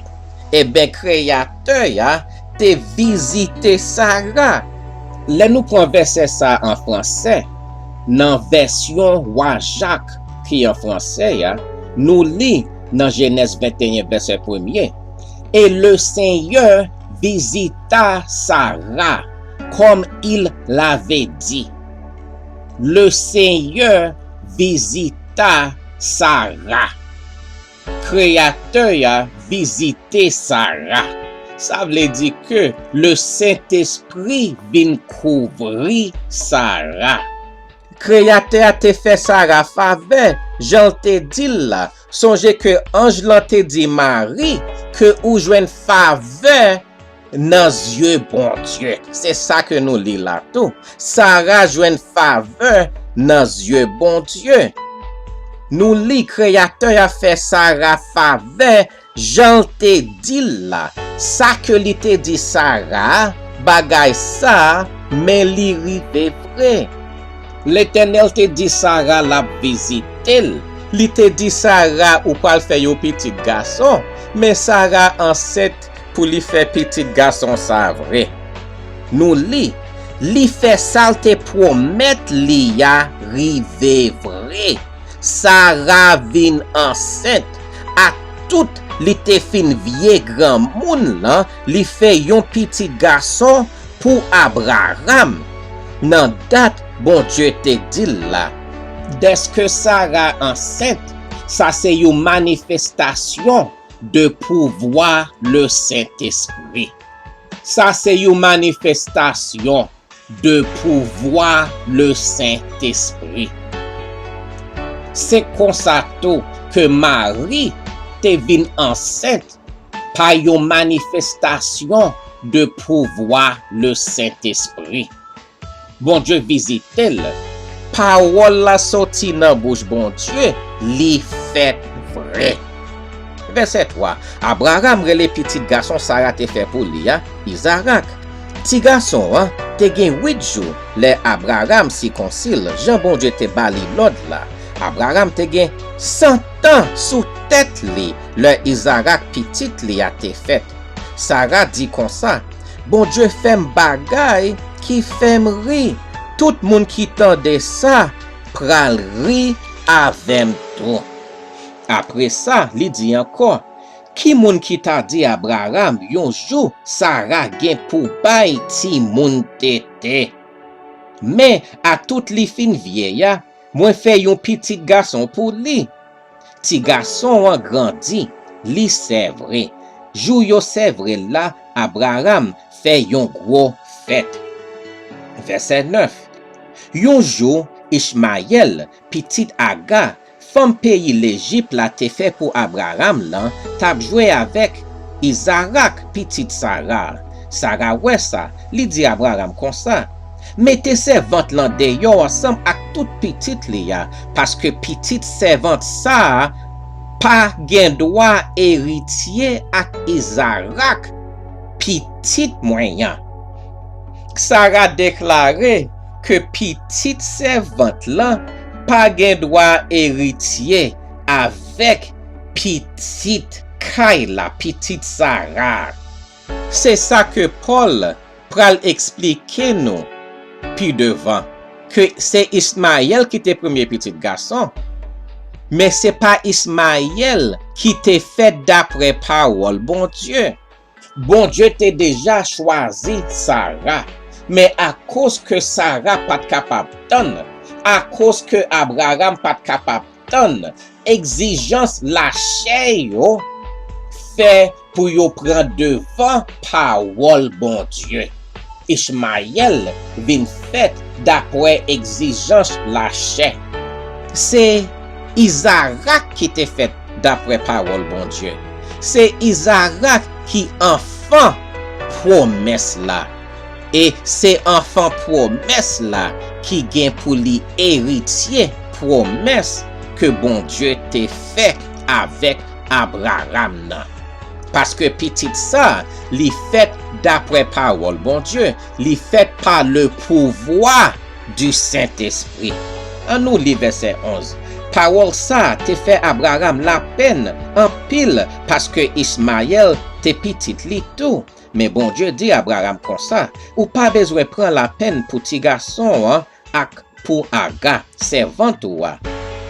Ebyen, Kreyatè a te vizite Sara. Lè nou pran vèsè sa a an fransè, nan vèsyon Wa Jak ki an fransè a, nou li nan Jenèz venteyen vèsè premye, Et le Seigneur visita Sarah comme il l'avait dit. Le Seigneur visita Sarah. Kreyatè a vizite Sara. Sa vle di ke Lesentespri vin kouvri Sara. Kreyatè a te fè Sara favè, jan l te di l la. Sonje ke anj lan te di Mari ke ou jwenn favè nan zye Bondye. Se sa ke nou li la tou. Sara jwenn favè nan zye Bondye. Nou li Kreyatè a fè Sara favè jan l te di l la. Sa ke li te di Sara a, bagay sa a, men li rive vre. Letènèl te di Sara l ap vizite l. Li te di Sara ou pral fè yon pitit gason, men Sara ansent pou li fè pitit gason sa vre. Nou li, li fè sa l te pwomèt li a rive vre. Sara vin ansent. Atout li te fin vye granmoun lan, li fè yon pitit gason pou Abraram, nan dat Bondye te di l la. Dèske Sara ansent, sa se yon manifestasyon de pouvwa Lesentespri. Sa se yon manifestasyon de pouvwa Lesentespri. Se konsa tou ke Mari te vin ansent pa yon manifestasyon de pouvwa Lesentespri. Bondye vizite l. Pawòl la soti nan bouch Bondye, li fèt vre. Vèsè twa, Abraram rele pitit gason Sara te fè pou li a, Izarak. Ti gason an te gen uit jou lè Abraram sikonsi l, jan Bondye te ba li lòd la. Abraram te gen san tan sou tèt li lè Izarak pitit li a te fèt. Sara di konsa, Bondye fè m bagay ki fè m ri. Tout moun ki tande sa pral ri avè m tou. Apre sa, li di ankò, ki moun ki ta di Abraram yon jou Sara gen pou bay timoun tete? Men, atout li fin vye a, mwen fè yon pitit gason pou li. Ti gason an grandi, li sevre. Jou yo sevre l la, Abraram fè yon gwo fèt. Vèsè nèf. Yon jou, Ichmayèl, pitit Aga, fanm peyi Lejip la te fè pou Abraram lan, t ap jwe avèk Izarak, pitit Sara. Sara wè sa, li di Abraram konsa, mete sèvant lan deyò ansanm ak tout pitit li a, paske pitit sèvant sa a pa gen dwa eritye ak Izarak, pitit mwen an. Sara deklare ke pitit sèvant lan pa gen dwa eritye avèk pitit kay la, pitit Sara. Se sa ke Pòl pral eksplike nou pi devan, ke se Ismayèl ki te premye pitit gason, men se pa Ismayèl ki te fèt daprè pawòl Bondye. Bondye te deja chwazi Sara, men akoz ke Sara pa t kapab tann, akoz ke Abraram pa t kapab tann, egzijans lachè yo fè pou yo pran devan pawòl Bondye. Ichmayèl vin fèt daprè egzijans lachè. Se Izarak ki te fèt daprè pawòl Bondye. Se Izarak ki anfan pwomès la. E se anfan pwomès la ki gen pou li eritye pwomès ke Bondye te fè avèk Abraram nan. Paske pitit sa, li fèt daprè pawòl Bondye, li fèt pa le pouvwa du Sentespri. Annou li vèsè onz. Pawòl sa te fè Abraram lapenn anpil paske Ismayèl te pitit li tou. Men Bondye di Abraram konsa, ou pa bezwen pran lapenn pou ti gason an ak pou Aga, sèvant ou a.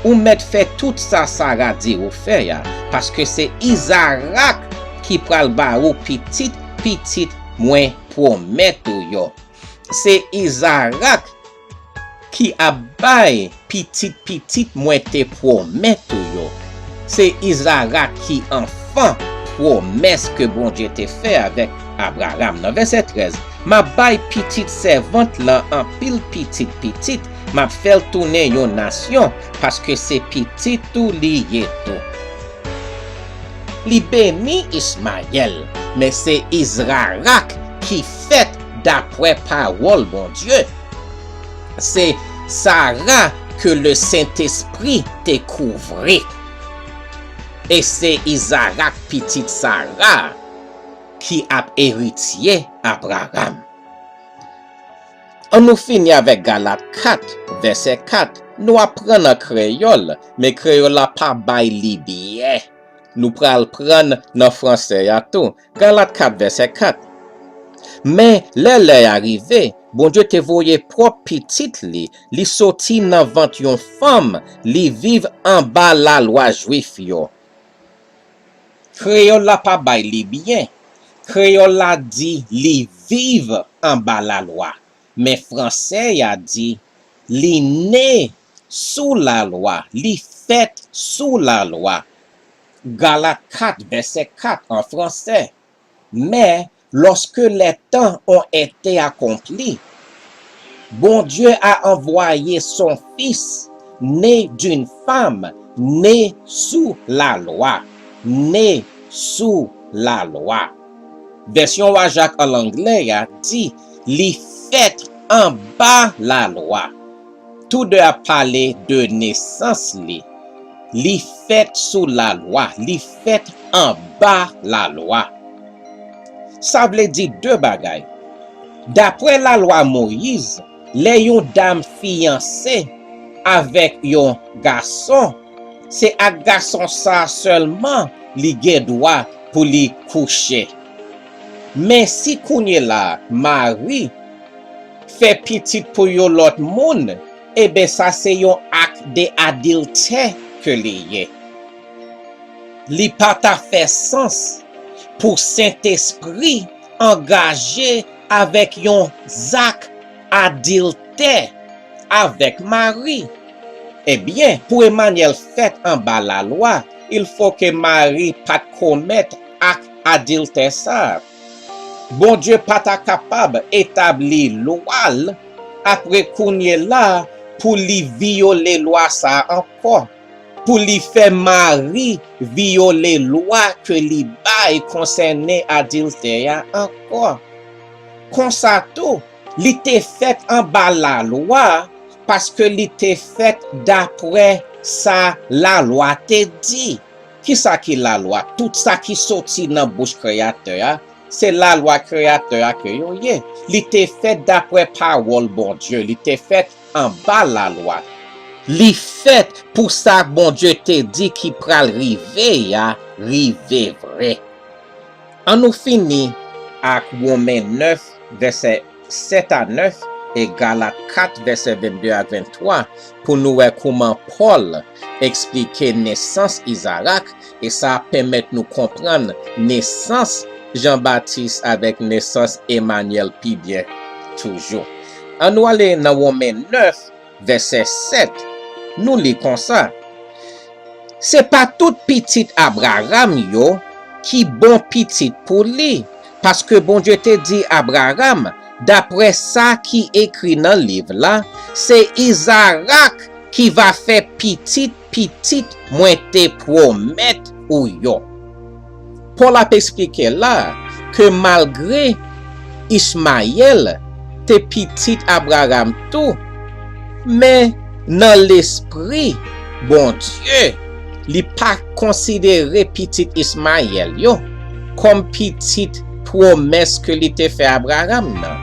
Ou mèt fè tout sa Sara di ou fè a, paske se Izarak ki pral ba ou pitit pitit mwen pwomèt ou yo. Se Izarak ki ap bay pitit pitit mwen te pwomèt ou yo. Se Izarak ki anfan pwomès ke Bondye te fè avèk Abraram nan. Vèsè trèz, m ap bay pitit sèvant lan anpil pitit pitit, m ap fè l tounen yon nasyon, paske se pitit ou li ye tou. Li beni Ismayèl, men se Izarak ki fèt daprè pawòl Bondye. Se Sara ke le Sentespri te kouvri. E se Izarak, pitit Sara, ki ap eritye Abraram. Annou fini avèk Galat kat, vèsè kat. Nou ap pran an kreyòl, men kreyòl la pa bay li byen. Nou pral pran nan fransè a tou. Galat kat, vèsè kat. Men lè lè a rive, Bondye te voye pwòp pitit li, li soti nan vant yon fanm, li viv anba lalwa jwif yo. Kreyòl la pa bay li byen. Kreyòl la di li viv anba lalwa. Men fransè a di li ne sou lalwa, li fèt sou lalwa. Galat kat, vèsè kat an fransè. Mais lorsque les temps ont été accomplis, Bondye a envoyé son Fils, né d'une femme, né sous la loi, né sous la loi. Vèsyon Wajak an anglè a di li fèt anba lalwa. Tou de ap pale de nesans li. Li fèt sou lalwa, li fèt anba lalwa. Sa vle di de bagay. Daprè lalwa Moyiz, lè yon dam fiyanse avèk yon gason, se ak gason sa a sèlman li gen dwa pou li kouche. Men si kounye la a, mari fè pitit pou yon lòt moun, eben, sa se yon ak de adiltè ke li ye. Li pa ta fè sans pou Sentespri angaje avèk yon zak adiltè avèk mari. Ebyen, pou Emanyèl fèt anba lalwa, il fo ke mari pa t komèt ak adiltè sa a. Bondye pa ta kapab etabli lwa l apre kounye la a pou li vyole lwa sa a ankò, pou li fè mari vyole lwa ke li bay konsène adiltè a ankò. Konsa tou, li te fèt anba lalwa, paske li te fèt daprè sa lalwa te di. Kisa ki lalwa? Tout sa ki soti nan bouch Kreyatè a, se lalwa Kreyatè a ke yo ye. Li te fèt daprè pawòl Bondye, li te fèt anba lalwa. Li fèt pou sa Bondye te di ki pral rive a rive vre. Annou fini ak Women nèf, vèsè sèt a nèf, e Galat kat, vèsè vennde ak venntwa, pou nou wè kòman Pòl eksplike nesans Izarak, e sa ap pèmèt nou konprann nesans Jan Batis avèk nesans Emanyèl pi byen toujou. Annou ale nan Women nèf, vèsè sèt, nou li konsa: Se pa tout pitit Abraram yo ki bon pitit pou li, paske Bondye te di Abraram, daprè sa ki ekri nan liv la, se Izarak ki va fè pitit pitit mwen te pwomèt ou yo. Pòl ap eksplike la ke malgre Ichmayèl te pitit Abraram tou, men nan lespri Bondye, li pa konsidere pitit Ichmayèl yo kòm pitit pwomès ke li te fè Abraram nan.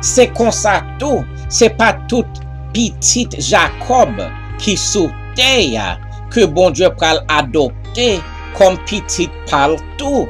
Se konsa tou, se pa tout pitit Jakòb ki sou tè a ke Bondye pral adopte kòm pitit pa l tou.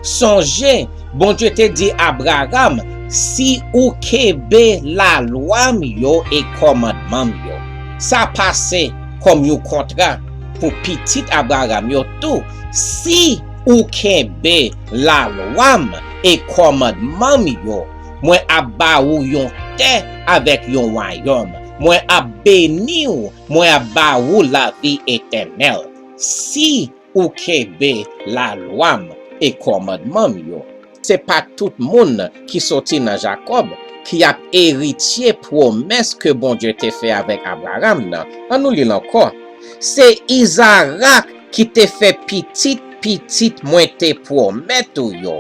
Sonje, Bondye te di Abraram, "Si ou kenbe lalwa m yo e kòmandman m yo." Sa pase kòm yon kontra pou pitit Abraram yo tou. "Si ou kenbe lalwa m e kòmandman m yo, mwen ap ba ou yon tè avèk yon wayòm. Mwen ap beni w, mwen ap ba ou lavi etènèl. Si ou kenbe lalwa m e kòmandman m yo." Se pa tout moun ki soti nan Jakòb ki ap eritye pwomès ke Bondye te fè avèk Abraram nan. Ann nou li l ankò. Se Izarak ki te fè pitit pitit mwen te pwomèt ou yo.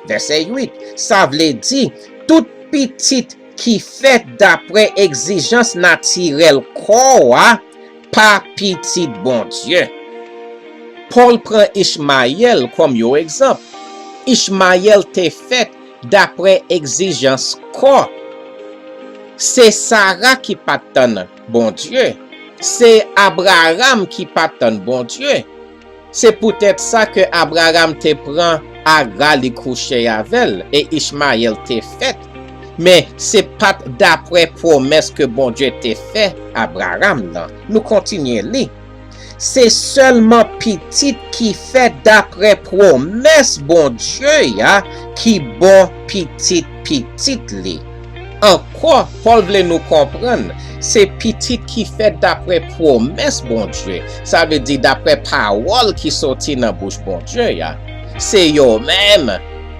Vèsè uit, sa vle di, tout pitit ki fèt dapre egzijans natirèl kò a pa pitit Bondye. Pòl pran Ichmayèl kòm yon egzanp. Ichmayèl te fèt dapre egzijans kò. Se Sara ki pa t tann Bondye. Se Abraram ki pa t tann Bondye. Se poutèt sa ke Abraram te pran Aga, li kouche avè l, e Ichmayèl te fèt. Men, se pa t dapre pwomès ke Bondye te fè Abraram nan. Nou kontinye li. Se sèlman pitit ki fèt dapre pwomès Bondye a ki bon pitit pitit li. Ankò, Pòl vle nou konprann, se pitit ki fèt dapre pwomès Bondye, sa vle di dapre pawòl ki soti nan bouch Bondye a. Se yo menm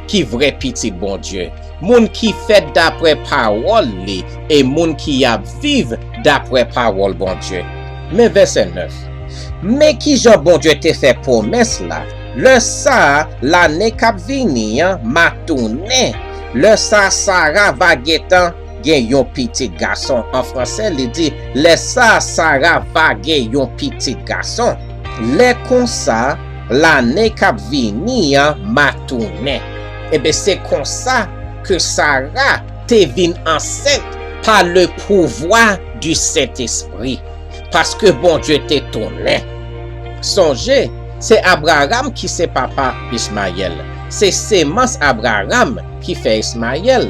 ki vrè pitit Bondye, moun ki fèt dapre pawòl li e moun ki ap viv dapre pawòl Bondye. Men vèsè nèf. Men kijan Bondye te fè pwomès la, lè sa a, lane k ap vini an, m a tounen. Lè sa a, Sara va gentan gen yon pitit gason. An franse, li di, lè sa a, Sara va gen yon pitit gason. Lè konsa, lane k ap vini an, m a tounen. Ebyen, se konsa ke Sara te vin ansent pa le pouvwa di Sentespri, paske Bondye te tounen. Sonje, se Abraram ki se papa Ichmayèl. Se semans Abraram ki fè Ichmayèl.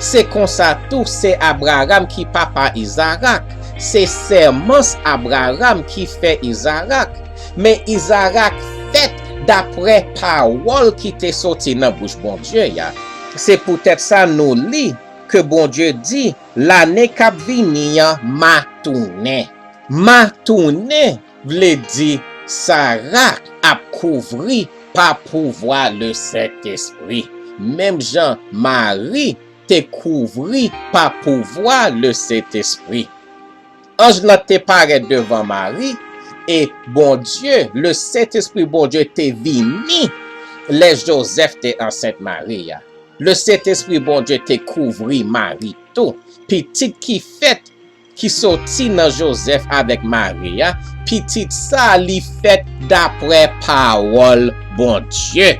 Se konsa tou, se Abraram ki papa Izarak. Se semans Abraram ki fè Izarak. Men Izarak fèt dapre pawòl ki te soti nan bouch Bondye a. Se poutèt sa nou li ke Bondye di, lane k ap vini an, m a tounen. M a tounen vle di Sara ap kouvri pa pouvwa le Sentespri, menm jan Mari te kouvri pa pouvwa le Sentespri. Anj lan te parèt devan Mari, e Bondye, le Sentespri Bondye te vini lè Jozèf te ansent Mari a. Le Sentespri Bondye te kouvri Mari tou. Pitit ki fèt, ki soti nan Jozèf avèk Mari a, pitit sa a li fèt dapre pawòl Bondye.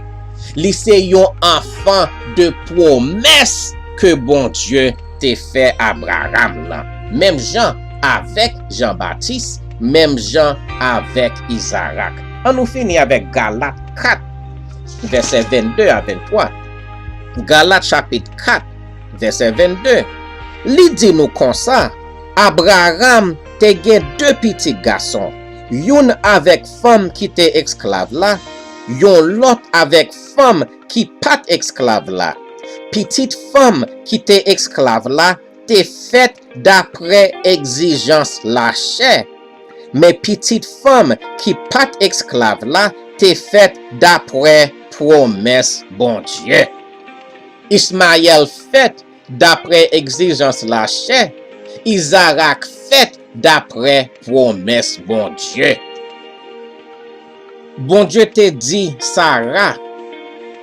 Li se yon anfan de pwomès ke Bondye te fè Abraram nan. Menm jan avèk Jan Batis, menm jan avèk Izarak. Ann nou fini avèk Galat kat, vèsè vennde a venntwa. Galat chapit kat, vèsè vennde. Li di nou konsa, Abraram te gen de pitit gason, youn avèk fanm ki te esklav la, yon lòt avèk fanm ki pa t esklav la. Pitit fanm ki te esklav la te fèt dapre egzijans lachè, men pitit fanm ki pa t esklav la te fèt dapre pwomès Bondye. Ismayèl fèt dapre egzijans lachè, Izarak fèt daprè pwomès Bondye. Bondye te di Sara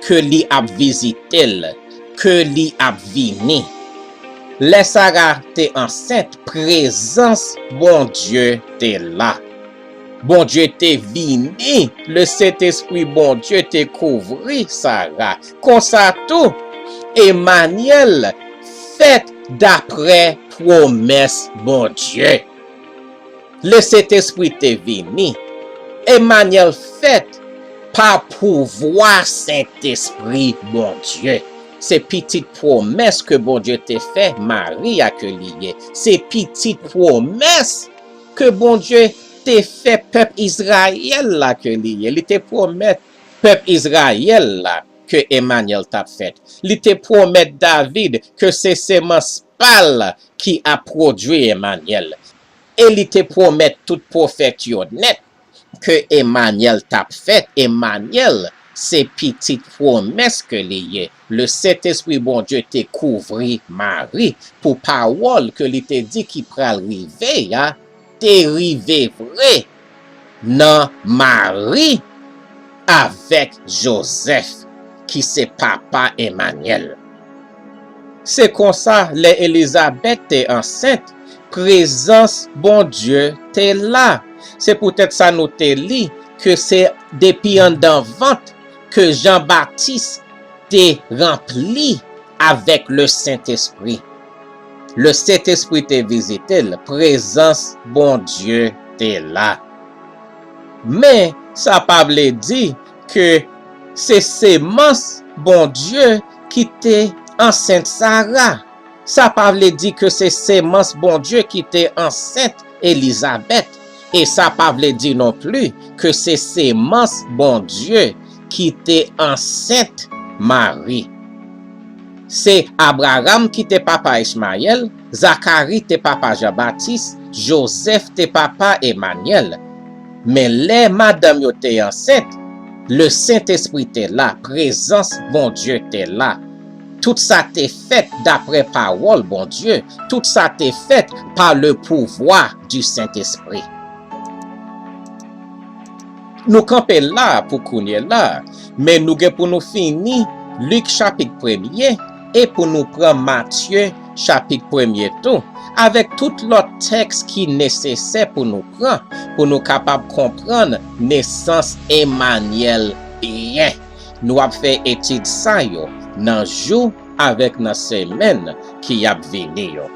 ke li ap vizite l, ke li ap vini. Lè Sara te ansent, prezans Bondye te la. Bondye te vini, le Sentespri Bondye te kouvri Sara. Konsa tou, Emanyèl fèt daprè pwomès Bondye. Le Sentespri te vini. Emanyèl fèt pa pouvwa Sentespri Bondye. Se pitit pwomès ke Bondye te fè Mari a ke li ye. Se pitit pwomès ke Bondye te fè pèp Izrayèl la ke li ye. Li te pwomèt pèp Izrayèl la ke Emanyèl t ap fèt. Li te pwomèt David ke se semans pa l ki ap pwodui Emanyèl. E li te pwomèt tout pwofèt yo nèt ke Emanyèl t ap fèt. Emanyèl, se pitit pwomès ke li ye. Le Sentespri Bondye te kouvri Mari pou pawòl ke li te di ki pral rive a, te rive vre nan Mari avèk Jozèf, ki se papa Emanyèl. Se konsa, lè Elizabèt te ansent, prezans Bondye te la. Se poutèt sa nou te li ke se depi anndan vant ke Jan Batis te ranpli avèk le Sentespri. Le Sentespri te vizite l, prezans Bondye te la. Men, sa pa vle di ke se semans Bondye ki te ansent Sara. Sa pa vle di ke se semans Bondye ki te ansent Elizabèt. E sa pa vle di non pli ke se semans Bondye ki te ansent Mari. Se Abraram ki te papa Ichmayèl, Zakari te papa Jan Batis, Jozèf te papa Emanyèl. Men lè madanm yo te ansent, le Sentespri te la, prezans Bondye te la. Tout sa te fèt daprè pawòl Bondye, tout sa te fèt pa le pouvwa di Sentespri. Nou kanpe la pou kounye la, men nou gen pou nou fini Lik chapit premye e pou nou pran Matye chapit premye tou, avèk tout lòt tèks ki nesesè pou nou pran, pou nou kapab konprann nesans Emanyèl byen. Nou ap fè etid sa yo nan jou avèk nan semèn ki ap vini yo.